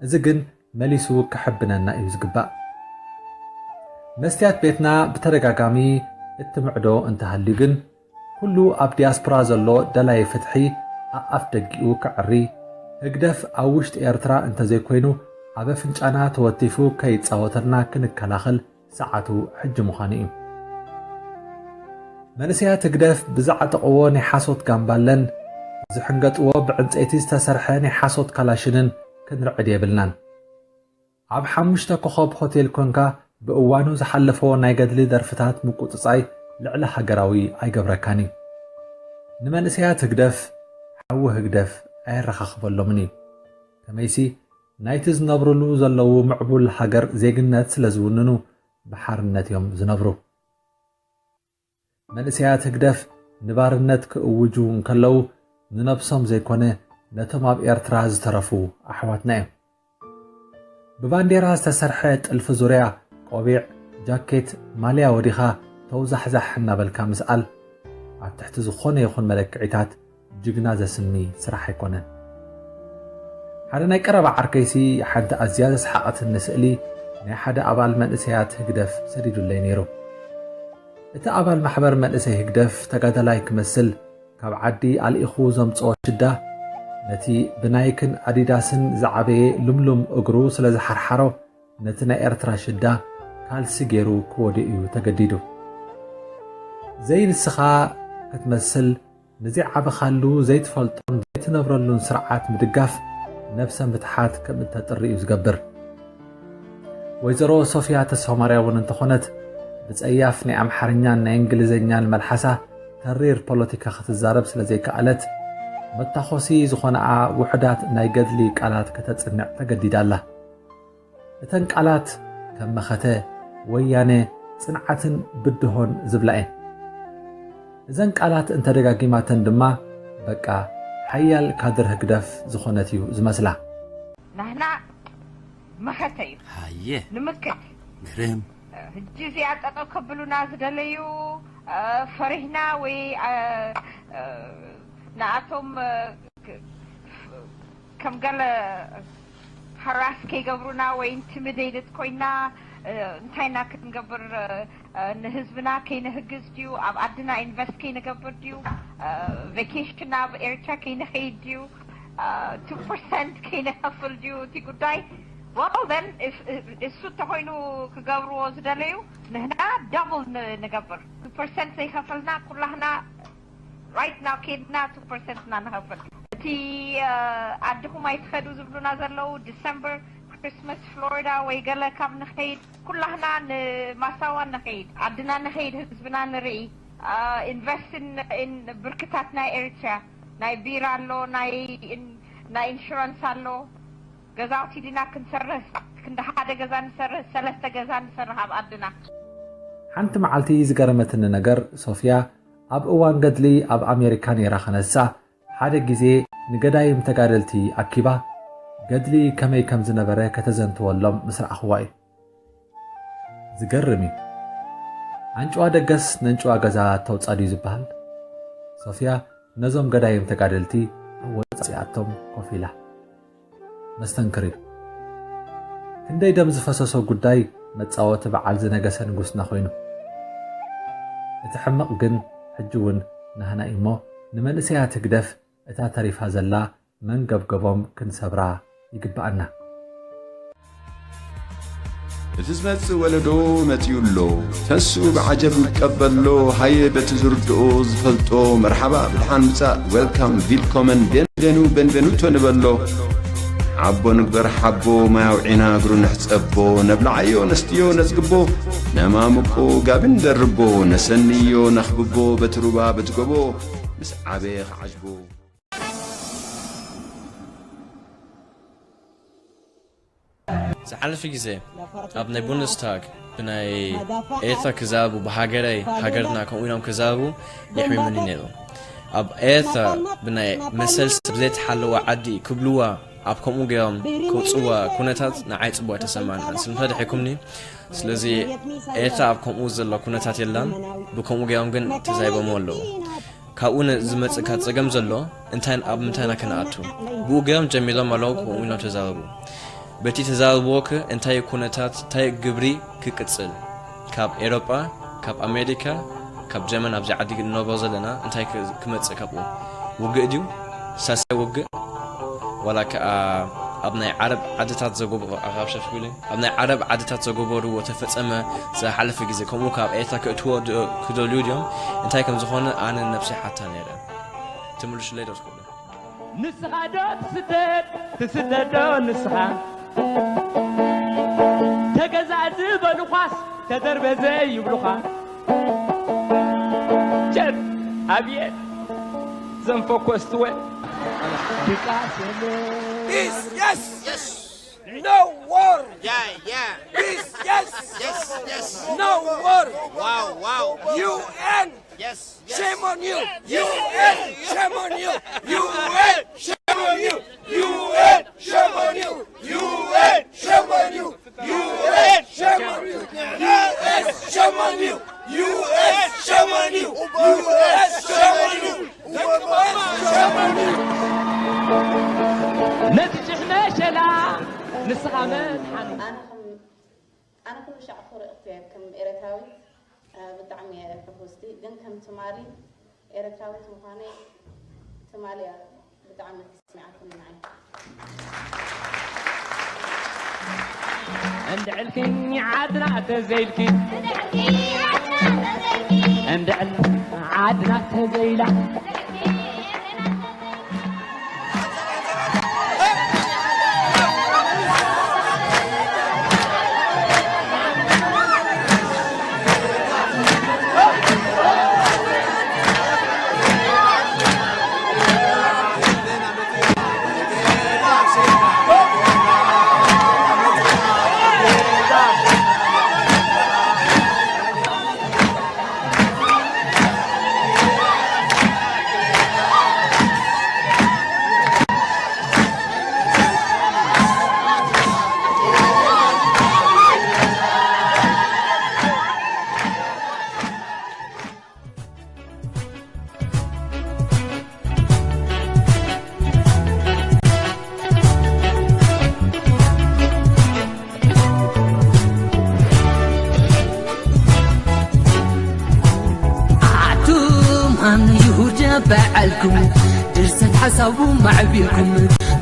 እዚ ግን መሊሱ ክሕብነና እዩ ዝግባእ። መስትያት ቤትና ብተደጋጋሚ እትምዕዶ እንተሃልዩ ግን ኩሉ ኣብ ዲያስፖራ ዘሎ ደላይ ፍትሒ ኣኣፍ ደጊኡ ክዕሪ፣ ህግደፍ ኣብ ውሽጢ ኤርትራ እንተዘይኮይኑ ኣብ ኣፍንጫና ተወቲፉ ከይጻወተልና ክንከላኸል ሰዓቱ ሕጂ ምዃኑ እዩ። መንእሰያት ህግደፍ ብዝዓጠቕዎ ናይ ሓሶት ጋምባለን ዝሕንገጥዎ ብዕንጸይቲ ዝተሰርሐ ናይ ሓሶት ካላሽንን ክንርዕድ የብልናን። ኣብ ሓሙሽተ ኮኸብ ሆቴል ኮንካ ብእዋኑ ዝሓለፎ ናይ ገድሊ ደርፍታት ምቁጽጻይ ልዕሊ ሃገራዊ ኣይገብረካን እዩ። ንመንእሰያት ህግደፍ ሓዊ ህግደፍ ኣየረኻኽበሎምን እዩ። ከመይሲ ናይቲ ዝነብርሉ ዘለዉ ምዕቡል ሃገር ዜግነት ስለ ዝውንኑ ብሓርነት እዮም ዝነብሩ። መንእሰያት ህግደፍ ንባርነት ክእውጁ እንከለዉ ንነብሶም ዘይኮነ ነቶም ኣብ ኤርትራ ዝተረፉ ኣሕዋትና እዮም። ብባንዴራ ዝተሰርሐ ጥልፊ ዙርያ፣ ቆቢዕ፣ ጃኬት፣ ማልያ ወዲኻ ተውዛሕዛሕ እናበልካ ምስኣል ኣብ ትሕቲ ዝኾነ ይኹን መለክዒታት ጅግና ዘስሚ ስራሕ ኣይኮነን። ሓደ ናይ ቀረባ ዓርከይሲ ሓንቲ ኣዝያ ዘስሓቐትኒ ስእሊ ናይ ሓደ ኣባል መንእሰያት ህግደፍ ሰዲዱለይ ነይሩ። እቲ ኣባል ማሕበር መንእሰይ ህግደፍ ተጋዳላይ ክመስል ካብ ዓዲ ኣልኢኹ ዘምጽኦ ሽዳ ነቲ ብናይክን ኣዲዳስን ዝዓበየ ልምሉም እግሩ ስለ ዝሓርሓሮ ነቲ ናይ ኤርትራ ሽዳ ካልሲ ገይሩ ክወድእ እዩ ተገዲዱ። ዘይንስኻ ክትመስል ንዘይዓበኻሉ ዘይትፈልጦን ዘይትነብረሉን ስርዓት ምድጋፍ ነብሰ ምትሓት ከም እተጥሪ እዩ ዝገብር። ወይዘሮ ሶፊያ ተስፋማርያ እውን እንተኾነት ብጸያፍ ናይ ኣምሓርኛን ናይ እንግሊዝኛን መልሓሳ ተሪር ፖለቲካ ክትዛረብ ስለ ዘይከኣለት መታኾሲ ዝኾነኣ ውሑዳት ናይ ገድሊ ቃላት ከተጽንዕ ተገዲዳ ኣላ። እተን ቃላት ከም መኸተ፣ ወያነ፣ ጽንዓትን ብድሆን ዝብላ እየን። እዘን ቃላት እንተደጋጊማተን ድማ በቃ ሓያል ካድር ህግደፍ ዝኾነት እዩ ዝመስላ። ናህና መኸተ እዩ ሃየ ንምክት ግርም ሕጂ እዚኣ ጠጠው ከብሉና ዝደለዩ ፈሪህና ወይ ንኣቶም ከም ገለ ሃራስ ከይገብሩና ወይ ኢንቲሚዴትድ ኮይና እንታይ ኢና ክንገብር ንህዝብና ከይንህግዝ ድዩ ኣብ ዓድና ኢንቨስት ከይንገብር ድዩ ቬኬሽን ኣብ ኤርትራ ከይንኸይድ ድዩ two percent ከይንኸፍል ድዩ እቲ ጉዳይ well then እሱ እንተኮይኑ ክገብርዎ ዝደለዩ ንህና double ንገብር two percent ዘይከፈልና ኩላህና right now ከይድና two percent ኢና ንኸፍል እቲ ዓድኹም ኣይትኸዱ ዝብሉና ዘለዉ December Christmas Florida ወይ ገለ ካብ ንኸይድ ኩላህና ንማሳዋ ንኸይድ ዓድና ንኸይድ ህዝብና ንርኢ ኢንቨስት ብርክታት ናይ ኤርትራ ናይ ቢራ ኣሎ ናይ ኢንሹራንስ ኣሎ ገዛውቲ ዲና ክንሰርህ ክንዲ ሓደ ገዛ ንሰርህ ሰለስተ ገዛ ንሰርህ ኣብ ዓድና ሓንቲ መዓልቲ ዝገረመትኒ ነገር ሶፍያ ኣብ እዋን ገድሊ ኣብ ኣሜሪካ ነይራ ክነሳ ሓደ ግዜ ንገዳይም ተጋደልቲ ኣኪባ ገድሊ ከመይ ከም ዝነበረ ከተዘንትወሎም ምስ ረኣኽዋ እዩ። ዝገርም እዩ። ኣንጭዋ ደገስ ነንጭዋ ገዛ ተውጻ ድዩ ዝበሃል? ሶፍያ ነዞም ገዳይም ተጋደልቲ ኣብ ወጻኢ ኣቶም ኮፍ ኢላ። መስተንክር እዩ። ክንደይ ደም ዝፈሰሶ ጉዳይ መጻወቲ በዓል ዝነገሰ ንጉስና ኮይኑ። እቲ ሕመቕ ግን ሕጂ እውን ናህና እዩ እሞ፣ ንመንእሰያት ህግደፍ እታ ተሪፋ ዘላ መንገብገቦም ክንሰብራ ይግብኣና። እቲ ዝመጽእ ወለዶ መጺኡ ኣሎ፣ ተንስኡ ብዓጀብ ንቀበሎ፣ ሃየ በቲ ዝርድኦ ዝፈልጦ፣ መርሓባ ብድሓን ምጻእ፣ ዌልካም፣ ቪልኮመን፣ ቤንቬኑ፣ ቤንቬኑቶ ንበሎ። ሓቦ ንግበር ሓቦ፣ ማይ ኣውዒና እግሩ ንሕጸቦ፣ ነብልዓዮ ነስትዮ ነጽግቦ፣ ነማሙቆ ጋቢ ንደርቦ፣ ነሰንዮ ነኽብቦ፣ በቲ ሩባ በቲ ጎቦ፣ ምስ ዓበየ ክዓጅቦ። ዝሓለፈ ግዜ ኣብ ናይ ቡንደስታግ ብናይ ኤርትራ ክዛረቡ፣ ብሃገረይ፣ ሃገርና ከምኡ ኢሎም ክዛረቡ የሕሚሙኒ ነይሩ። ኣብ ኤርትራ ብናይ መሰል ሰብ ዘይተሓለወ ዓዲ ክብልዋ፣ ኣብ ከምኡ ገይሮም ከውፅዋ ኩነታት ንዓይ ፅቡቅ ኣይተሰማዕን። ስለምንታይ ድሒኩምኒ? ስለዚ ኤርትራ ኣብ ከምኡ ዘሎ ኩነታት የላን። ብከምኡ ገይሮም ግን ተዛይቦሞ ኣለዉ። ካብኡ ን- ዝመጽእ ካብ ጸገም ዘሎ እንታይ ኣብ ምንታይና ከነኣቱ? ብኡ ገይሮም ጀሚሮም ኣለዉ ከምኡ ኢሎም ተዛረቡ። በቲ ተዛረብዎ ከ እንታይ ኩነታት እንታይ ግብሪ ክቅጽል? ካብ ኤሮጳ፣ ካብ ኣሜሪካ፣ ካብ ጀርመን ኣብዚ ዓዲ ንነብሮ ዘለና እንታይ ክ- ክመጽእ ካብኡ? ውግእ ድዩ? ሳልሳይ ውግእ? ዋላ ከኣ ኣብ ናይ ዓረብ ዓድታት ዘጎበ ኣቓብ ሸፍጉሊ ኣብ ናይ ዓረብ ዓድታት ዘጎበርዎ ተፈጸመ ዝሓለፈ ግዜ ከምኡ ካብ ኤርትራ ክእትዎ ክደልዩ ድዮም እንታይ ከም ዝኾነ ኣነ ነብሰይ ሓታ ነይረ ትምልሽለይ ዶ ትኽእሉ ንስኻ ዶ ትስደድ ትስደድ ዶ ንስኻ ተገዛእ ዝበሉኻስ ተደርበ ዘይብሉኻ ጨብ ኣብየት ዘንፈኮስትወ ድቃስ የለ Peace, yes. Yes. No war. Yeah, yeah. Peace, yes. Yes, yes. No war. Wow, wow. U N. Yes. Shame on you. U N. Shame on you. U N. Shame on you. U N. Shame on you. U N. Shame on you. U S shame on you. U S shame on you. U S shame on you. U S shame on you. U S shame on you. ነቲ ጭሕመ ሸላ ንስኻ መድሓኒ ኣነ ኩሉ ሻዕ ክሪእኽቲ እየ ከም ኤረትራዊት ብጣዕሚ እየ ሕጉስቲ ግን ከም ትማሊ ኤረትራዊት ምዃነይ ትማሊ እያ ብጣዕሚ ተስሚዓትኒ ንዓይ። እንድዕልክኝ ዓድና ተዘይልኪ እንድዕል ዓድና ተዘይላ ኣቱም ኣነ ይሁዳ በዓልኩም ድርሰት ሓሳቡ ማዕቢልኩም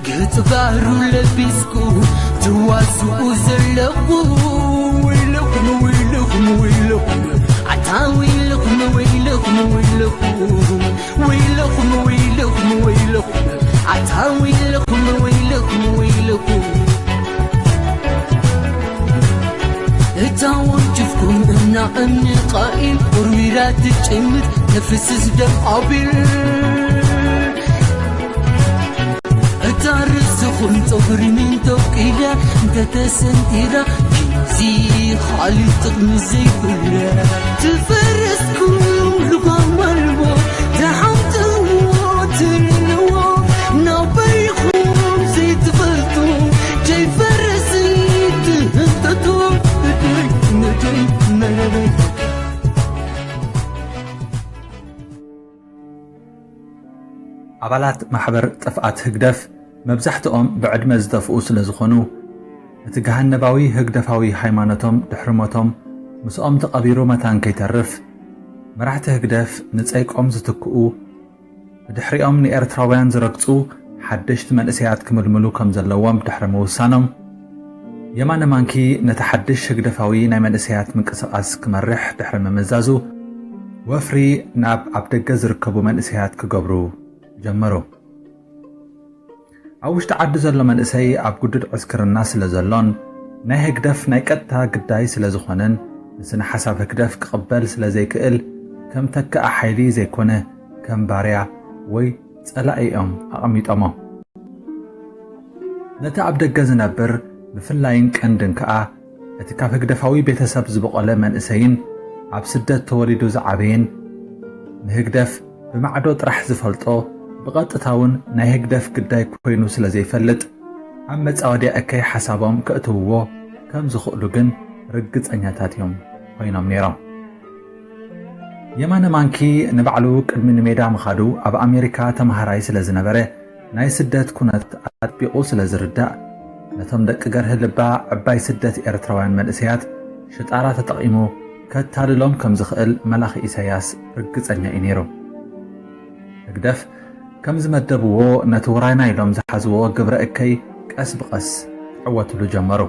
ገጽ ባህሩ ለቢስኩ ትዋስኡ ዘለኹ ወይለኹም ወይለኹም ወይለኹም ኣታ ወይለኹም ወይለኹም ወይለኹም ወይለኹም ወይለኹም ወይለኹም ኣታ ወይለኹም ወይለኹም ወይለኹም እታ ወንጭፍኩም እና እምኒ ቃኢል ወርዊራ ትጭምት ተፍስስ ደም ኣቢል እታ ርእስኹም ጸጉሪ ምን ተውቂላ እንተተሰንጢራ ኪዚ ኻሊ ጥቕሚ ዘይብላ ትፈረስኩም ልጓም ኣልቦ ተሓምጥዎ ትልዎ ናበይኹም ዘይትፈልጡ ዘይፈርስ ትህንጠጡ ኣባላት ማሕበር ጥፍኣት ህግደፍ መብዛሕትኦም ብዕድመ ዝጠፍኡ ስለ ዝኾኑ እቲ ገሃነባዊ ህግደፋዊ ሃይማኖቶም ድሕሪ ሞቶም ምስኦም ተቐቢሩ መታን ከይተርፍ፣ መራሕቲ ህግደፍ ንጸይቆም ዝትክኡ፣ ብድሕሪኦም ንኤርትራውያን ዝረግጹ ሓደሽቲ መንእሰያት ክምልምሉ ከም ዘለዎም ድሕሪ ምውሳኖም፣ የማነ ማንኪ ነቲ ሓድሽ ህግደፋዊ ናይ መንእሰያት ምንቅስቓስ ክመርሕ ድሕሪ ምምዛዙ፣ ወፍሪ ናብ ኣብ ደገ ዝርከቡ መንእሰያት ክገብሩ ጀመሩ። ኣብ ውሽጢ ዓዲ ዘሎ መንእሰይ ኣብ ግዱድ ዕስክርና ስለ ዘሎን ናይ ህግደፍ ናይ ቀጥታ ግዳይ ስለ ዝኾነን፣ ንስነ ሓሳብ ህግደፍ ክቕበል ስለ ዘይክእል፣ ከም ተካኢ ሓይሊ ዘይኮነ፣ ከም ባርያ ወይ ጸላኢ እዮም ኣቐሚጦሞ። ነቲ ኣብ ደገ ዝነብር ብፍላይን ቀንድን ከኣ እቲ ካብ ህግደፋዊ ቤተሰብ ዝበቖለ መንእሰይን ኣብ ስደት ተወሊዱ ዝዓበየን ንህግደፍ ብማዕዶ ጥራሕ ዝፈልጦ፣ ብቐጥታ እውን ናይ ህግደፍ ግዳይ ኮይኑ ስለ ዘይፈልጥ፣ ኣብ መጻወድያ እከይ ሓሳቦም ከእትውዎ ከም ዝኽእሉ ግን ርግጸኛታት እዮም ኮይኖም ነይሮም። የማነ ማንኪ ንባዕሉ ቅድሚ ንሜዳ ምኻዱ ኣብ ኣሜሪካ ተምሃራይ ስለ ዝነበረ፣ ናይ ስደት ኩነት ኣጥቢቑ ስለ ዝርዳእ፣ ነቶም ደቂ ገርህ ልባ ዕባይ ስደት ኤርትራውያን መንእሰያት ሽጣራ ተጠቒሙ ከታልሎም ከም ዝኽእል መላኺ ኢሳያስ ርግጸኛ እዩ ነይሩ። ህግደፍ ከም ዝመደብዎ ነቲ ውራይና ኢሎም ዝሓዝዎ ግብረ እከይ ቀስ ብቐስ ክዕወትሉ ጀመሩ።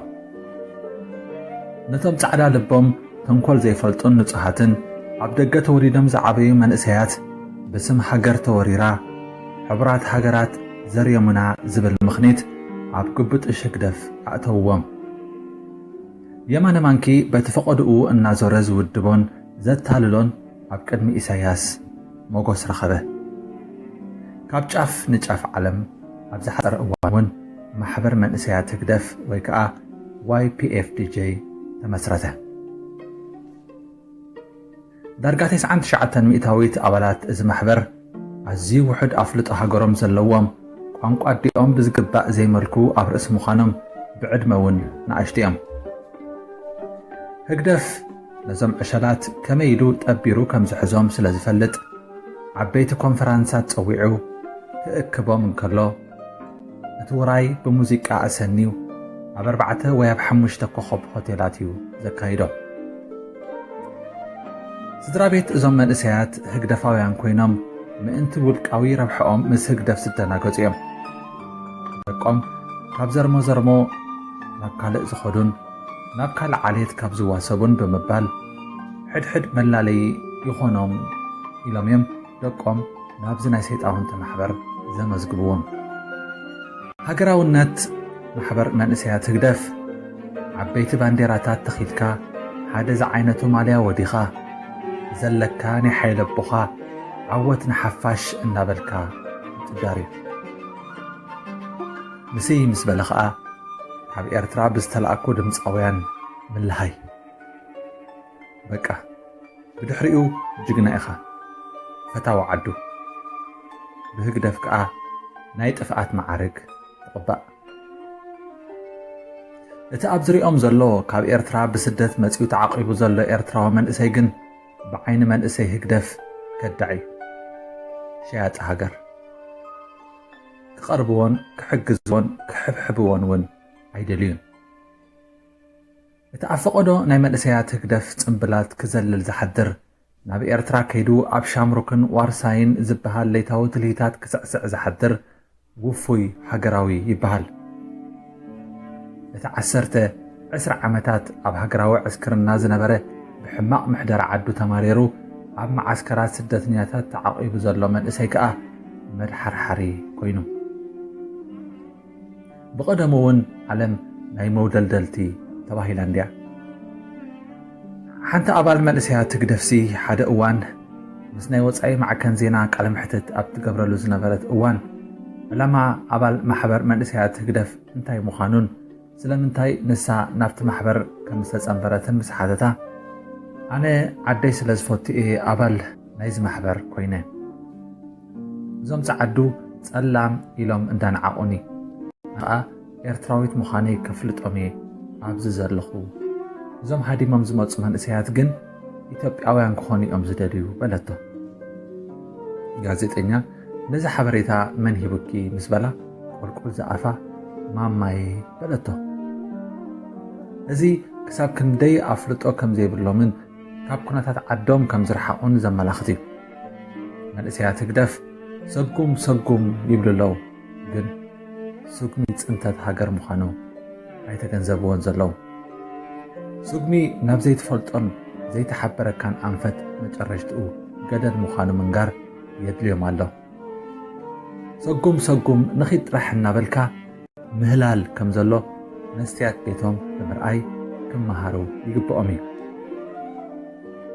ነቶም ጻዕዳ ልቦም ተንኮል ዘይፈልጡን ንጹሃትን ኣብ ደገ ተወሊዶም ዝዓበዩ መንእሰያት ብስም ሃገር ተወሪራ፣ ሕቡራት ሃገራት ዘርዮምና ዝብል ምኽኒት ኣብ ግቡጥሽ ህግደፍ ኣእተውዎም። የማነ ማንኪ በቲ ፈቐድኡ እናዞረ ዝውድቦን ዘታልሎን ኣብ ቅድሚ ኢሳያስ ሞጎስ ረኸበ። ካብ ጫፍ ንጫፍ ዓለም ኣብ ዝሓጸረ እዋን እውን ማሕበር መንእሰያት ህግደፍ ወይ ከዓ ዋይ ፒ ኤፍ ዲ ጄ ተመስረተ። ዳርጋ ተስዓን ትሽዓተን ሚእታዊት ኣባላት እዚ ማሕበር ኣዝዩ ውሑድ ኣፍልጦ ሃገሮም ዘለዎም፣ ቋንቋ ኣዲኦም ብዝግባእ ዘይመልኩ ኣብ ርእሲ ምዃኖም ብዕድመ እውን ንኣሽቱ እዮም። ህግደፍ ነዞም ዕሸላት ከመይ ኢሉ ጠቢሩ ከም ዝሕዞም ስለ ዝፈልጥ፣ ዓበይቲ ኮንፈራንሳት ጸዊዑ ክእክቦም እንከሎ፣ እቲ ውራይ ብሙዚቃ ኣሰንዩ ኣብ ኣርባዕተ ወይ ኣብ ሓሙሽተ ኮኸብ ሆቴላት እዩ ዘካይዶ። ስድራ ቤት እዞም መንእሰያት ህግደፋውያን ኮይኖም ምእንቲ ውልቃዊ ረብሐኦም ምስ ህግደፍ ዝደናገጹ እዮም። ደቆም ካብ ዘርሞ ዘርሞ ናብ ካልእ ዝኸዱን ናብ ካልእ ዓሌት ካብ ዝዋሰቡን ብምባል ሕድሕድ መላለዪ ይኾኖም ኢሎም እዮም ደቆም ናብዚ ናይ ሰይጣውንቲ ማሕበር ዘመዝግብዎም። ሃገራውነት ማሕበር መንእሰያት ህግደፍ፣ ዓበይቲ ባንዴራታት ተኺልካ፣ ሓደ ዝዓይነቱ ማልያ ወዲኻ፣ ዘለካ ናይ ሓይሊ ኣቦኻ፣ ዓወት ንሓፋሽ እናበልካ ምጽዳር እዩ። ምስይ ምስ በለ ኸኣ፣ ካብ ኤርትራ ብዝተላእኩ ድምጻውያን ምልሃይ። በቃ፣ ብድሕሪኡ ጅግና ኢኻ፣ ፈታዊ ዓዱ። ብህግደፍ ከኣ ናይ ጥፍኣት መዓርግ ትቕባእ። እቲ ኣብ ዝሪኦም ዘሎ ካብ ኤርትራ ብስደት መጺኡ ተዓቂቡ ዘሎ ኤርትራዊ መንእሰይ ግን ብዓይኒ መንእሰይ ህግደፍ ከዳዕ እዩ። ሸያጢ ሃገር። ክቐርብዎን ክሕግዝዎን ክሕብሕብዎን እውን ኣይደልዩን። እቲ ኣብ ፈቐዶ ናይ መንእሰያት ህግደፍ ጽምብላት ክዘልል ዝሓድር፣ ናብ ኤርትራ ከይዱ ኣብ ሻምሩክን ዋርሳይን ዝበሃል ለይታዊ ትልሂታት ክስዕስዕ ዝሓድር ውፉይ ሃገራዊ ይበሃል። እቲ ዓሰርተ፣ ዕስራ ዓመታት ኣብ ሃገራዊ ዕስክርና ዝነበረ፣ ብሕማቕ ምሕደራ ዓዱ ተማሪሩ ኣብ መዓስከራት ስደተኛታት ተዓቒቡ ዘሎ መንእሰይ ከኣ መድሓርሓሪ ኮይኑ። ብቐደሙ እውን ዓለም ናይ መውደልደልቲ ተባሂላ እንድያ። ሓንቲ ኣባል መንእሰያት ህግደፍሲ ሓደ እዋን ምስ ናይ ወጻኢ ማዕከን ዜና ቃለ መሕትት ኣብ ትገብረሉ ዝነበረት እዋን፣ ዕላማ ኣባል ማሕበር መንእሰያት ህግደፍ እንታይ ምዃኑን ስለምንታይ ንሳ ናብቲ ማሕበር ከም ዝተጸንበረትን ምስ ሓተታ፣ ኣነ ዓደይ ስለ ዝፈቱ እየ ኣባል ናይዚ ማሕበር ኮይነ። እዞም ጸዓዱ ጸላም ኢሎም እንዳነዓቑኒ፣ ከኣ ኤርትራዊት ምዃነይ ከፍልጦም እየ ኣብዚ ዘለኹ። እዞም ሃዲሞም ዝመጹ መንእሰያት ግን ኢትዮጵያውያን ክኾኑ እዮም ዝደልዩ በለቶ። ጋዜጠኛ ነዚ ሓበሬታ መን ሂቡኪ ምስ በላ፣ ቁልቁል ዝኣፋ ማማየ በለቶ። እዚ ክሳብ ክንደይ ኣፍልጦ ከም ዘይብሎምን ካብ ኩነታት ዓዶም ከም ዝረሓቑን ዘመላኽት እዩ። መንእሰያት ህግደፍ ሰጉም ሰጉም ይብሉ ኣለዉ፣ ግን ስጉሚ ጽንተት ሃገር ምዃኑ ኣይተገንዘብዎን ዘለዉ። ስጉሚ ናብ ዘይትፈልጦን ዘይተሓበረካን ኣንፈት መጨረሽትኡ ገደል ምዃኑ ምንጋር የድልዮም ኣሎ። ሰጉም ሰጉም ንኺድ ጥራሕ እናበልካ ምህላል ከም ዘሎ መስትያት ቤቶም ብምርኣይ ክመሃሩ ይግብኦም እዩ።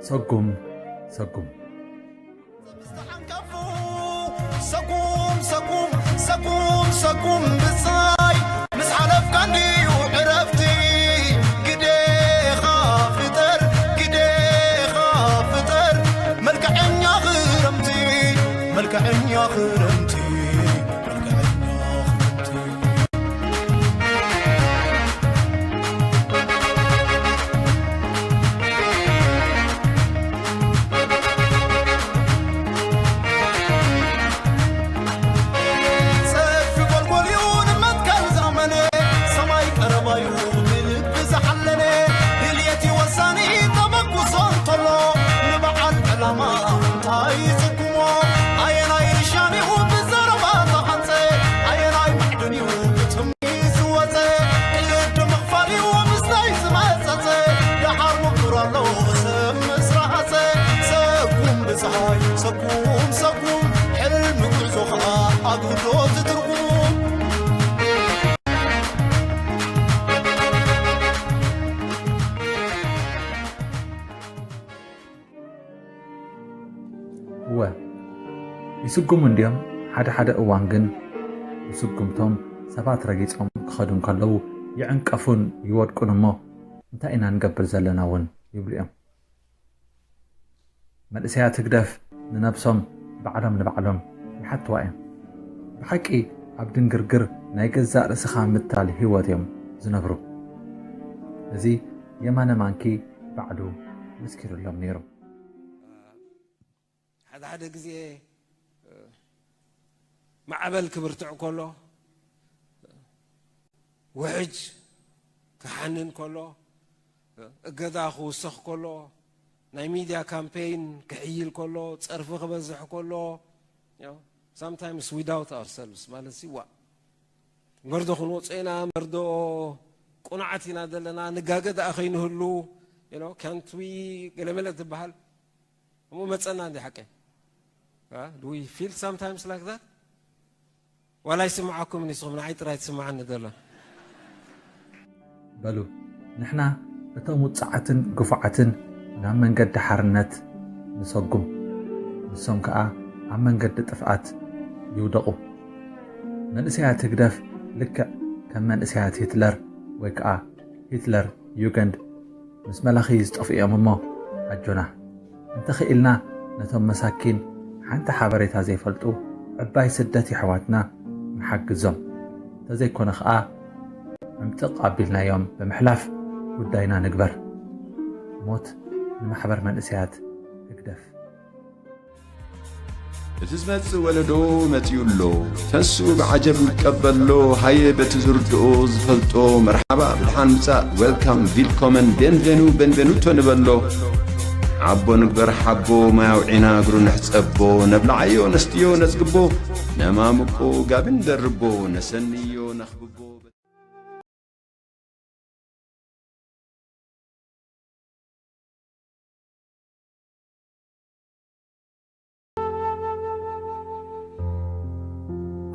ሰጉም ሰጉም። ሰጉም ሰጉም ሰጉም ሰጉም ብጻይ ምስ ሓለፍካ እንድዩ ዕረፍቲ ግዴኻ ፍጠር ግዴኻ ፍጠር መልክዐኛ ክረምቲ መልክዐኛ ክረምቲ መልክዐኛ ክረምቲ እወ ይስጉሙ እንድዮም። ሓደ ሓደ እዋን ግን ብስጉምቶም ሰባት ረጊጾም ክኸዱ እንከለዉ ይዕንቀፉን ይወድቁን እሞ እንታይ ኢና ንገብር ዘለና እውን ይብሉ እዮም። መንእሰያት ህግደፍ ንነብሶም ባዕሎም ንባዕሎም ይሓትዋ እዮም። ብሓቂ ኣብ ድንግርግር ናይ ገዛእ ርእስኻ ምታል ህይወት እዮም ዝነብሩ። እዚ የማነ ማንኪ ባዕሉ መስኪሩሎም ነይሩ። ሓደ ሓደ ግዜ ማዕበል ክብርትዕ ከሎ ውሕጅ ክሓንን ከሎ እገዳ ክውሰኽ ከሎ ናይ ሚድያ ካምፔይን ክሕይል ከሎ ጸርፊ ክበዝሕ ከሎ sometimes we doubt ourselves ማለት ሲ ዋ መርዶ ክንወፅኦ ኢና መርዶ ቁናዓት ኢና ዘለና ንጋገ ደኣ ከይንህሉ can't we ገለመለ ትበሃል እሞ መፀና እንዲ ሓቀይ do we feel sometimes like that ዋላ ይስምዓኩም ንስኹም ንዓይ ጥራይ ትስምዓኒ ዘሎ በሉ ንሕና እቶም ውፅዓትን ግፉዓትን ናብ መንገዲ ሓርነት ንሰጉም ንሶም ከዓ ኣብ መንገዲ ጥፍኣት ይውደቑ መንእሰያት ህግደፍ ልክዕ ከም መንእሰያት ሂትለር ወይ ከዓ ሂትለር ዩገንድ ምስ መላኺ ዝጠፍኡ እዮም እሞ ኣጆና እንተኽኢልና ነቶም መሳኪን ሓንቲ ሓበሬታ ዘይፈልጡ ዕባይ ስደት የሕዋትና ንሓግዞም እንተዘይኮነ ኸዓ ዕምጥቕ ኣቢልናዮም ብምሕላፍ ጉዳይና ንግበር ሞት ንማሕበር መንእሰያት ህግደፍ እቲ ዝመጽእ ወለዶ መጺኡ ኣሎ ተንስኡ ብዓጀብ ንቀበሎ ሃየ በቲ ዝርድኦ ዝፈልጦ መርሓባ ብድሓን ምጻእ welcome willkommen benvenu benvenuto ንበሎ ሓቦ ንግበር ሓቦ ማይ ኣውዒና እግሩ ንሕጸቦ ነብልዓዮ ነስትዮ ነጽግቦ ነማምቆ ጋቢ ንደርቦ ነሰንዮ ነኽብቦ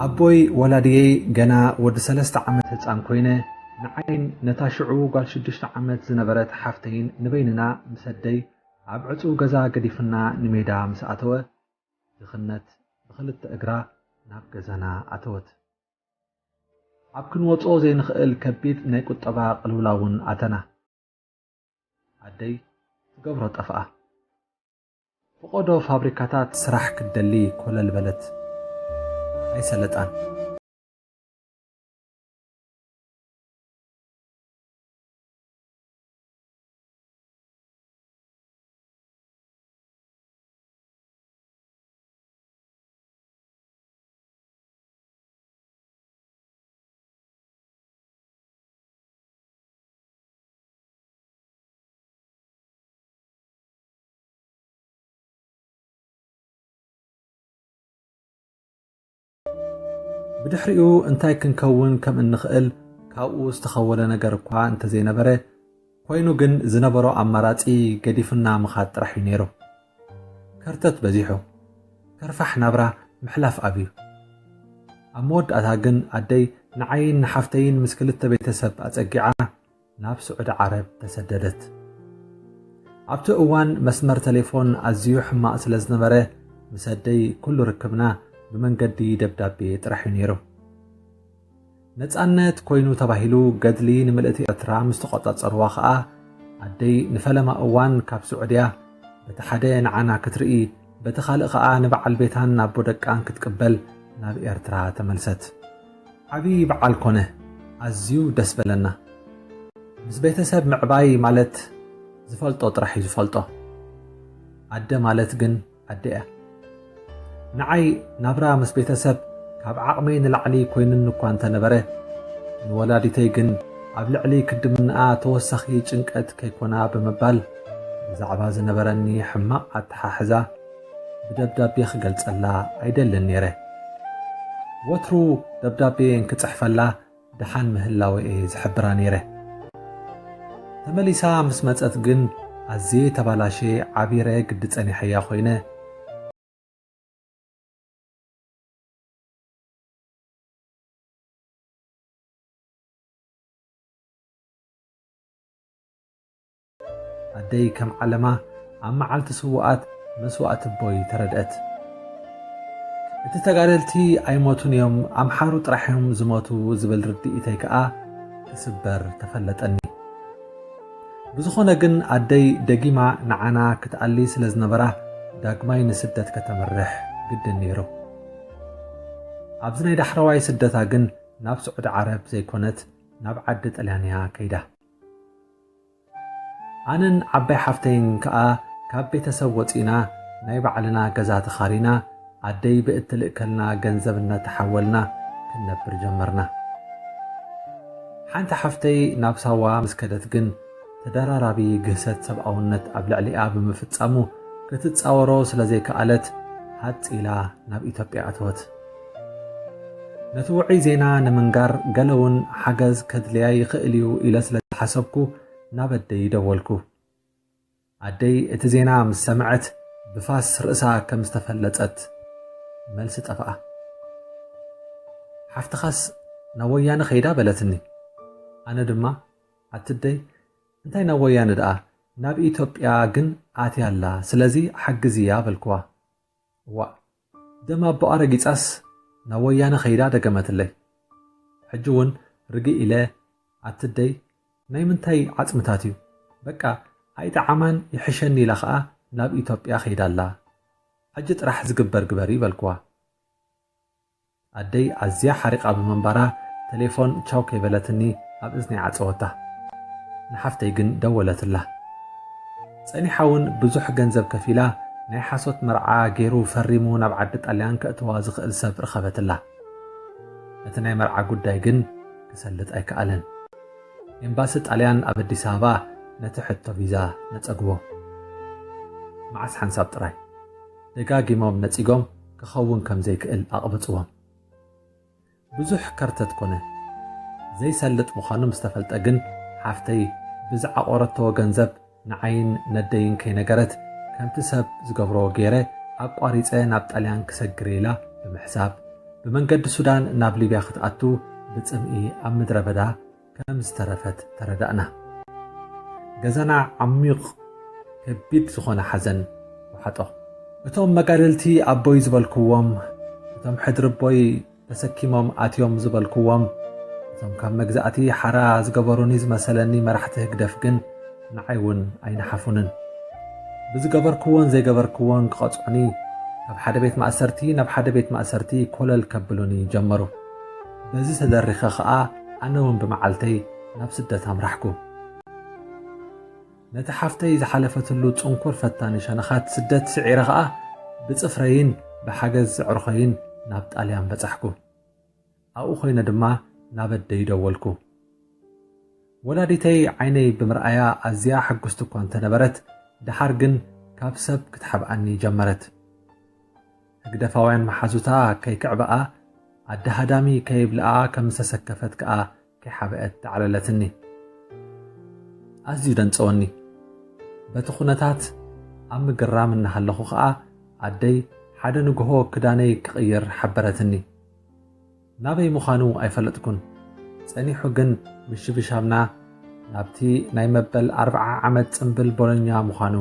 ኣቦይ ወላድየይ ገና ወዲ ሰለስተ ዓመት ህፃን ኮይነ ንዓይን ነታ ሽዑ ጓል ሽዱሽተ ዓመት ዝነበረት ሓፍተይን ንበይንና ምስ ኣደይ ኣብ ዕፁው ገዛ ገዲፉና ንሜዳ ምስ ኣተወ ድኽነት ብኽልተ እግራ ናብ ገዛና ኣተወት። ኣብ ክንወጽኦ ዘይንኽእል ከቢድ ናይ ቁጠባ ቅልውላውን ኣተና። ኣደይ ትገብሮ ጠፍኣ። ፈቖዶ ፋብሪካታት ስራሕ ክትደሊ ኮለል በለት። ኣይሰለጣን። ድሕሪኡ እንታይ ክንከውን ከም እንኽእል ካብኡ ዝተኸወለ ነገር እኳ እንተዘይነበረ፣ ኮይኑ ግን ዝነበሮ ኣማራጺ ገዲፉና ምኻድ ጥራሕ እዩ ነይሩ። ከርተት በዚሑ፣ ከርፋሕ ናብራ ምሕላፍ ኣብዩ። ኣብ መወዳእታ ግን ኣደይ ንዓይን ንሓፍተይን ምስ ክልተ ቤተሰብ ኣጸጊዓ ናብ ስዑዲ ዓረብ ተሰደደት። ኣብቲ እዋን መስመር ቴሌፎን ኣዝዩ ሕማቕ ስለ ዝነበረ፣ ምስ ኣደይ ኩሉ ርክብና ብመንገዲ ደብዳቤ ጥራሕ እዩ ነይሩ። ነጻነት ኮይኑ ተባሂሉ ገድሊ ንምልእቲ ኤርትራ ምስ ተቖጻጸርዋ ኸኣ፣ ኣደይ ንፈለማ እዋን ካብ ስዑድያ በቲ ሓደ ንዓና ክትርኢ፣ በቲ ካልእ ኸኣ ንበዓል ቤታን ኣቦ ደቃን ክትቅበል ናብ ኤርትራ ተመልሰት። ዓቢ በዓል ኮነ፣ ኣዝዩ ደስ በለና። ምስ ቤተሰብ ምዕባይ ማለት ዝፈልጦ ጥራሕ እዩ ዝፈልጦ። ኣደ ማለት ግን ኣደ እያ። ንዓይ ናብራ ምስ ቤተሰብ ካብ ዓቕመይ ንላዕሊ ኮይኑኒ እኳ እንተነበረ፣ ንወላዲተይ ግን ኣብ ልዕሊ ክድምንኣ ተወሳኺ ጭንቀት ከይኮና ብምባል፣ ብዛዕባ ዝነበረኒ ሕማቕ ኣተሓሕዛ ብደብዳቤ ክገልጸላ ኣይደልን ነይረ። ወትሩ ደብዳቤ እንክጽሕፈላ ደሓን ምህላወ እየ ዝሕብራ ነይረ። ተመሊሳ ምስ መጸት ግን ኣዝየ ተባላሽየ ዓቢረ ግዲ ጸኒሐያ ኮይነ። ኣደይ ከም ዓለማ ኣብ መዓልቲ ስዉኣት መስዋእቲ ኣቦይ ተረድአት። እቲ ተጋደልቲ ኣይሞቱን እዮም፣ ኣምሓሩ ጥራሕ እዮም ዝሞቱ ዝብል ርድኢተይ ከኣ ክስበር ተፈለጠኒ። ብዝኾነ ግን ኣደይ ደጊማ ንዓና ክትኣሊ ስለ ዝነበራ ዳግማይ ንስደት ከተምርሕ ግድን ነይሩ። ኣብዚ ናይ ዳሕረዋይ ስደታ ግን ናብ ስዑዲ ዓረብ ዘይኮነት ናብ ዓዲ ጥልያን እያ ከይዳ። ኣነን ዓባይ ሓፍተይን ከኣ ካብ ቤተሰብ ወጺእና ናይ ባዕልና ገዛ ተኻሪና ኣደይ ብእትልእከልና ገንዘብ እናተሓወልና ክንነብር ጀመርና። ሓንቲ ሓፍተይ ናብ ሳዋ ምስ ከደት ግን ተደራራቢ ግህሰት ሰብኣውነት ኣብ ልዕሊኣ ብምፍጻሙ ክትጻወሮ ስለ ዘይከኣለት ሃጽ ኢላ ናብ ኢትዮጵያ ኣተወት። ነቲ ውዑይ ዜና ንምንጋር ገለ እውን ሓገዝ ከድልያ ይኽእል እዩ ኢለ ስለ ዝሓሰብኩ ናብ ኣደይ ደወልኩ። ኣደይ እቲ ዜና ምስ ሰምዐት ብፋስ ርእሳ ከም ዝተፈለጸት መልሲ ጠፍኣ። ሓፍትኻስ ናብ ወያነ ኸይዳ በለትኒ። ኣነ ድማ ኣትደይ እንታይ ናብ ወያነ ደኣ ናብ ኢትዮጵያ ግን ኣትያ ኣላ ስለዚ ሓግዝያ በልክዋ። እዋእ ደም ኣቦኣ ረጊጻስ ናብ ወያነ ከይዳ ደገመትለይ። ሕጂ እውን ርግእ ኢለ ኣትደይ ናይ ምንታይ ዓጽምታት እዩ በቃ ኣይጠዓማን ይሕሸኒ ኢላ ኸኣ ናብ ኢትዮጵያ ከይዳ ኣላ። ሕጂ ጥራሕ ዝግበር ግበሪ በልክዋ። ኣደይ ኣዝያ ሓሪቓ ብምንባራ ተሌፎን ቻው ከይበለትኒ ኣብ እዝነይ ዓጸወታ። ንሓፍተይ ግን ደወለትላ። ጸኒሓ እውን ብዙሕ ገንዘብ ከፊላ ናይ ሓሶት መርዓ ገይሩ ፈሪሙ ናብ ዓዲ ጣልያን ከእትዋ ዝኽእል ሰብ ረኸበትላ። እቲ ናይ መርዓ ጉዳይ ግን ክሰልጥ ኣይከኣለን። ኤምባሲ ጣልያን ኣብ ኣዲስ ኣበባ ነቲ ሕቶ ቪዛ ነጸግዎ። መዓስ ሓንሳብ ጥራይ ደጋጊሞም ነጺጎም ክኸውን ከም ዘይክእል ኣቕበጽዎም። ብዙሕ ከርተት ኮነ። ዘይሰልጥ ምዃኑ ምስ ተፈልጠ ግን ሓፍተይ ብዝዓቖረቶ ገንዘብ ንዓይን ነደይን ከይነገረት ከምቲ ሰብ ዝገብሮ ገይረ ኣቋሪጸ ናብ ጣልያን ክሰግር ኢላ ብምሕሳብ ብመንገዲ ሱዳን ናብ ሊብያ ክትኣቱ ብጽምኢ ኣብ ምድረ በዳ ከም ዝተረፈት ተረዳእና። ገዛና ዓሚቕ ከቢድ ዝኾነ ሓዘን ወሓጦ። እቶም መጋደልቲ ኣቦይ ዝበልክዎም፣ እቶም ሕድሪ ኣቦይ ተሰኪሞም ኣትዮም ዝበልክዎም፣ እቶም ካብ መግዛእቲ ሓራ ዝገበሩኒ ዝመሰለኒ መራሕቲ ህግደፍ ግን ንዓይ እውን ኣይነሓፉንን። ብዝገበርክዎን ዘይገበርክዎን ክቐጽዑኒ፣ ካብ ሓደ ቤት ማእሰርቲ ናብ ሓደ ቤት ማእሰርቲ ኮለል ከብሉኒ ጀመሩ። በዚ ተደሪኸ ኸኣ ኣነ እውን ብመዓልተይ ናብ ስደት ኣምራሕኩ። ነቲ ሓፍተይ ዝሓለፈትሉ ጽንኩር ፈታኒ ሸነኻት ስደት ስዒረ ኸኣ ብጽፍረይን ብሓገዝ ዘዕሩኸይን ናብ ጣልያን በጻሕኩ። ኣብኡ ኮይነ ድማ ናብ ኣደይ ደወልኩ። ወላዲተይ ዓይነይ ብምርኣያ ኣዝያ ሕጉስቲ እኳ እንተነበረት፣ ደሓር ግን ካብ ሰብ ክትሓብኣኒ ጀመረት። ህግደፋውያን መሓዙታ ከይክዕብኣ ኣደ ሃዳሚ ከይብልኣ ከም ዝተሰከፈት ከኣ ከይሓበአት ተዕለለትኒ። ኣዝዩ ደንጸወኒ። በቲ ኩነታት ኣብ ምግራም እናሃለኹ ኸኣ ኣደይ ሓደ ንግሆ ክዳነይ ክቕይር ሓበረትኒ። ናበይ ምዃኑ ኣይፈለጥኩን። ጸኒሑ ግን ምሽብሻብና ናብቲ ናይ መበል ኣርብዓ ዓመት ጽምብል ቦሎኛ ምዃኑ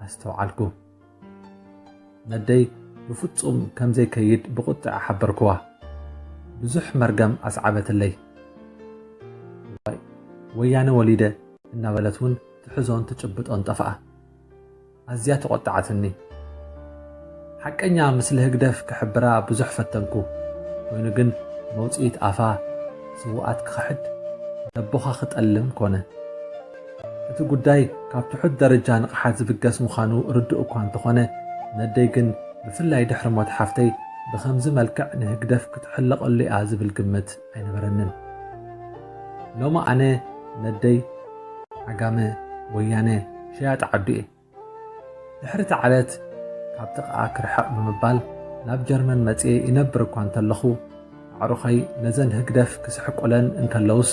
ኣስተውዓልኩ። ነደይ ብፍጹም ከም ዘይከይድ ብቑጥዐ ሓበርክዋ። ብዙሕ መርገም ኣስዓበትለይ። "ዋይ፣ ወያነ ወሊደ" እናበለት እውን ትሕዞን ትጭብጦን ጠፍኣ። ኣዝያ ተቖጥዓትኒ። ሓቀኛ ምስሊ ህግደፍ ክሕብራ ብዙሕ ፈተንኩ። ኮይኑ ግን መውጽኢት ኣፋ ስዉኣት ክኽሕድ ነቦኻ ክጠልም ኮነ። እቲ ጉዳይ ካብ ትሑት ደረጃ ንቕሓት ዝብገስ ምዃኑ ርዱእ እኳ እንተኾነ፣ ነደይ ግን ብፍላይ ድሕሪ ሞት ሓፍተይ ብኸምዚ መልክዕ ንህግደፍ ክትሕለቐሉ እያ ዝብል ግምት ኣይነበረንን። ሎሚ ኣነ ነደይ ዓጋመ፣ ወያነ፣ ሸያጢ ዓዱ እየ። ድሕሪ እቲ ዕለት ካብ ጥቓኣ ክርሕቕ ብምባል ናብ ጀርመን መጽየ ይነብር እኳ እንተለኹ፣ ኣዕሩኸይ ነዘን ህግደፍ ክስሕቁለን እንከለውስ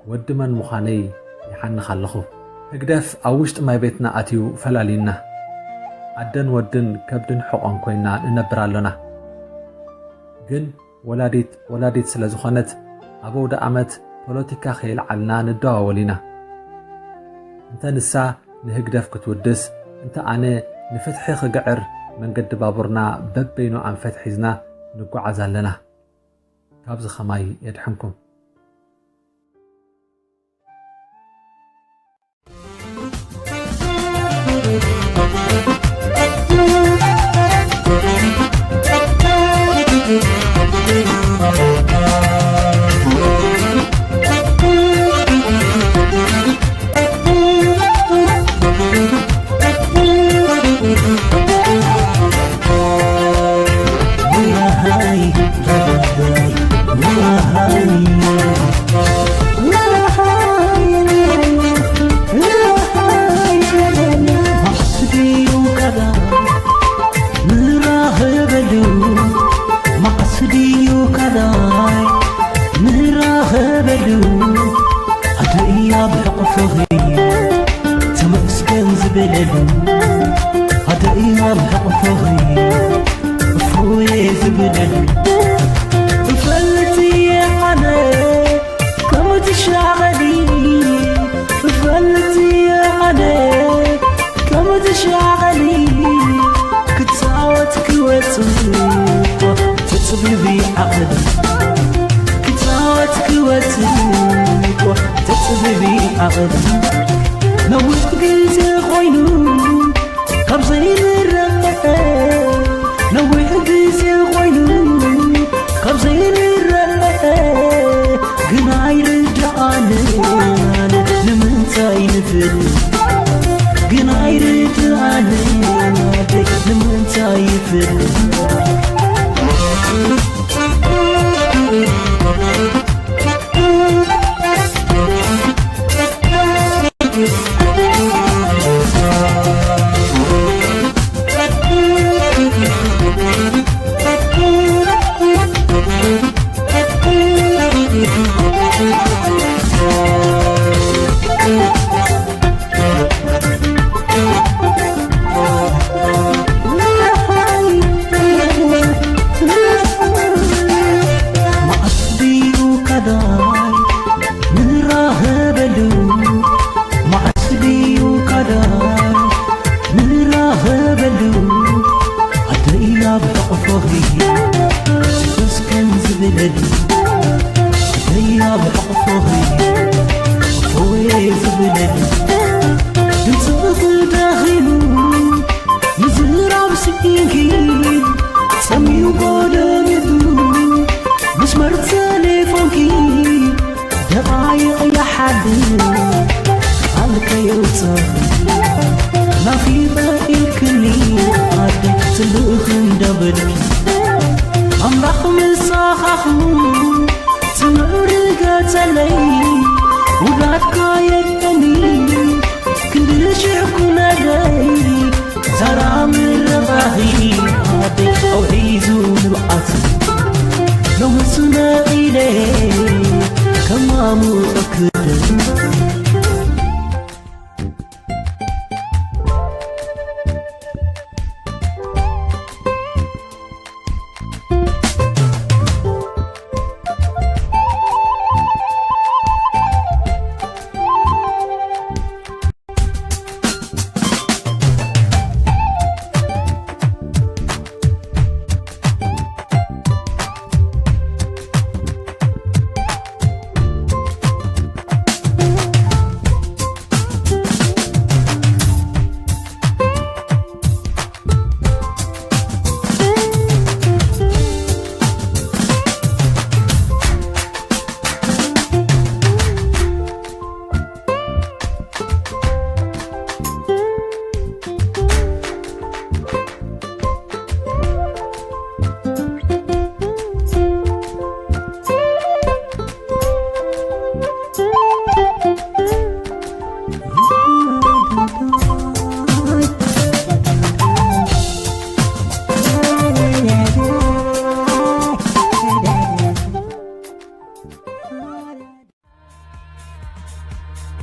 ወዲ መን ምዃነይ ይሓንኽ ኣለኹ። ህግደፍ ኣብ ውሽጢ ማይ ቤትና ኣትዩ ፈላልዩና። ኣደን ወድን ከብድን ሕቖን ኮይና ንነብር ኣሎና። ግን ወላዲት ወላዲት ስለ ዝኾነት ኣብ ኣውደ ኣመት ፖለቲካ ከየልዓልና ንደዋወል ኢና። እንተ ንሳ ንህግደፍ ክትውድስ፣ እንተ ኣነ ንፍትሒ ክግዕር መንገዲ ባቡርና በበይኑ ኣንፈት ሒዝና ንጓዓዝ ኣለና። ካብዚ ኸማይ የድሕንኩም።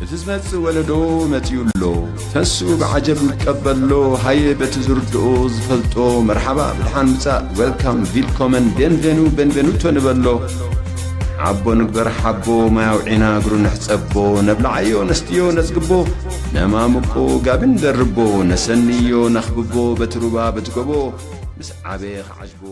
እቲ ዝመጽእ ወለዶ መጺኡ ኣሎ። ተስኡ ብዓጀብ ይቀበሎ። ሃየ በቲ ዝርድኦ ዝፈልጦ መርሓባ ብድሓን ምጻእ፣ ዌልካም፣ ቪልኮመን፣ ቤንቬኑ፣ ቤንቬኑቶ ንበሎ። ሓቦ ንግበር ሓቦ፣ ማይ ኣውዒና እግሩ ንሕጸቦ። ነብልዓዮ ነስትዮ ነጽግቦ፣ ነማምቆ ጋቢ ንደርቦ። ነሰንዮ ነኽብቦ በቲ ሩባ በቲ ጎቦ፣ ምስ ዓበየ ክዓጅቦ።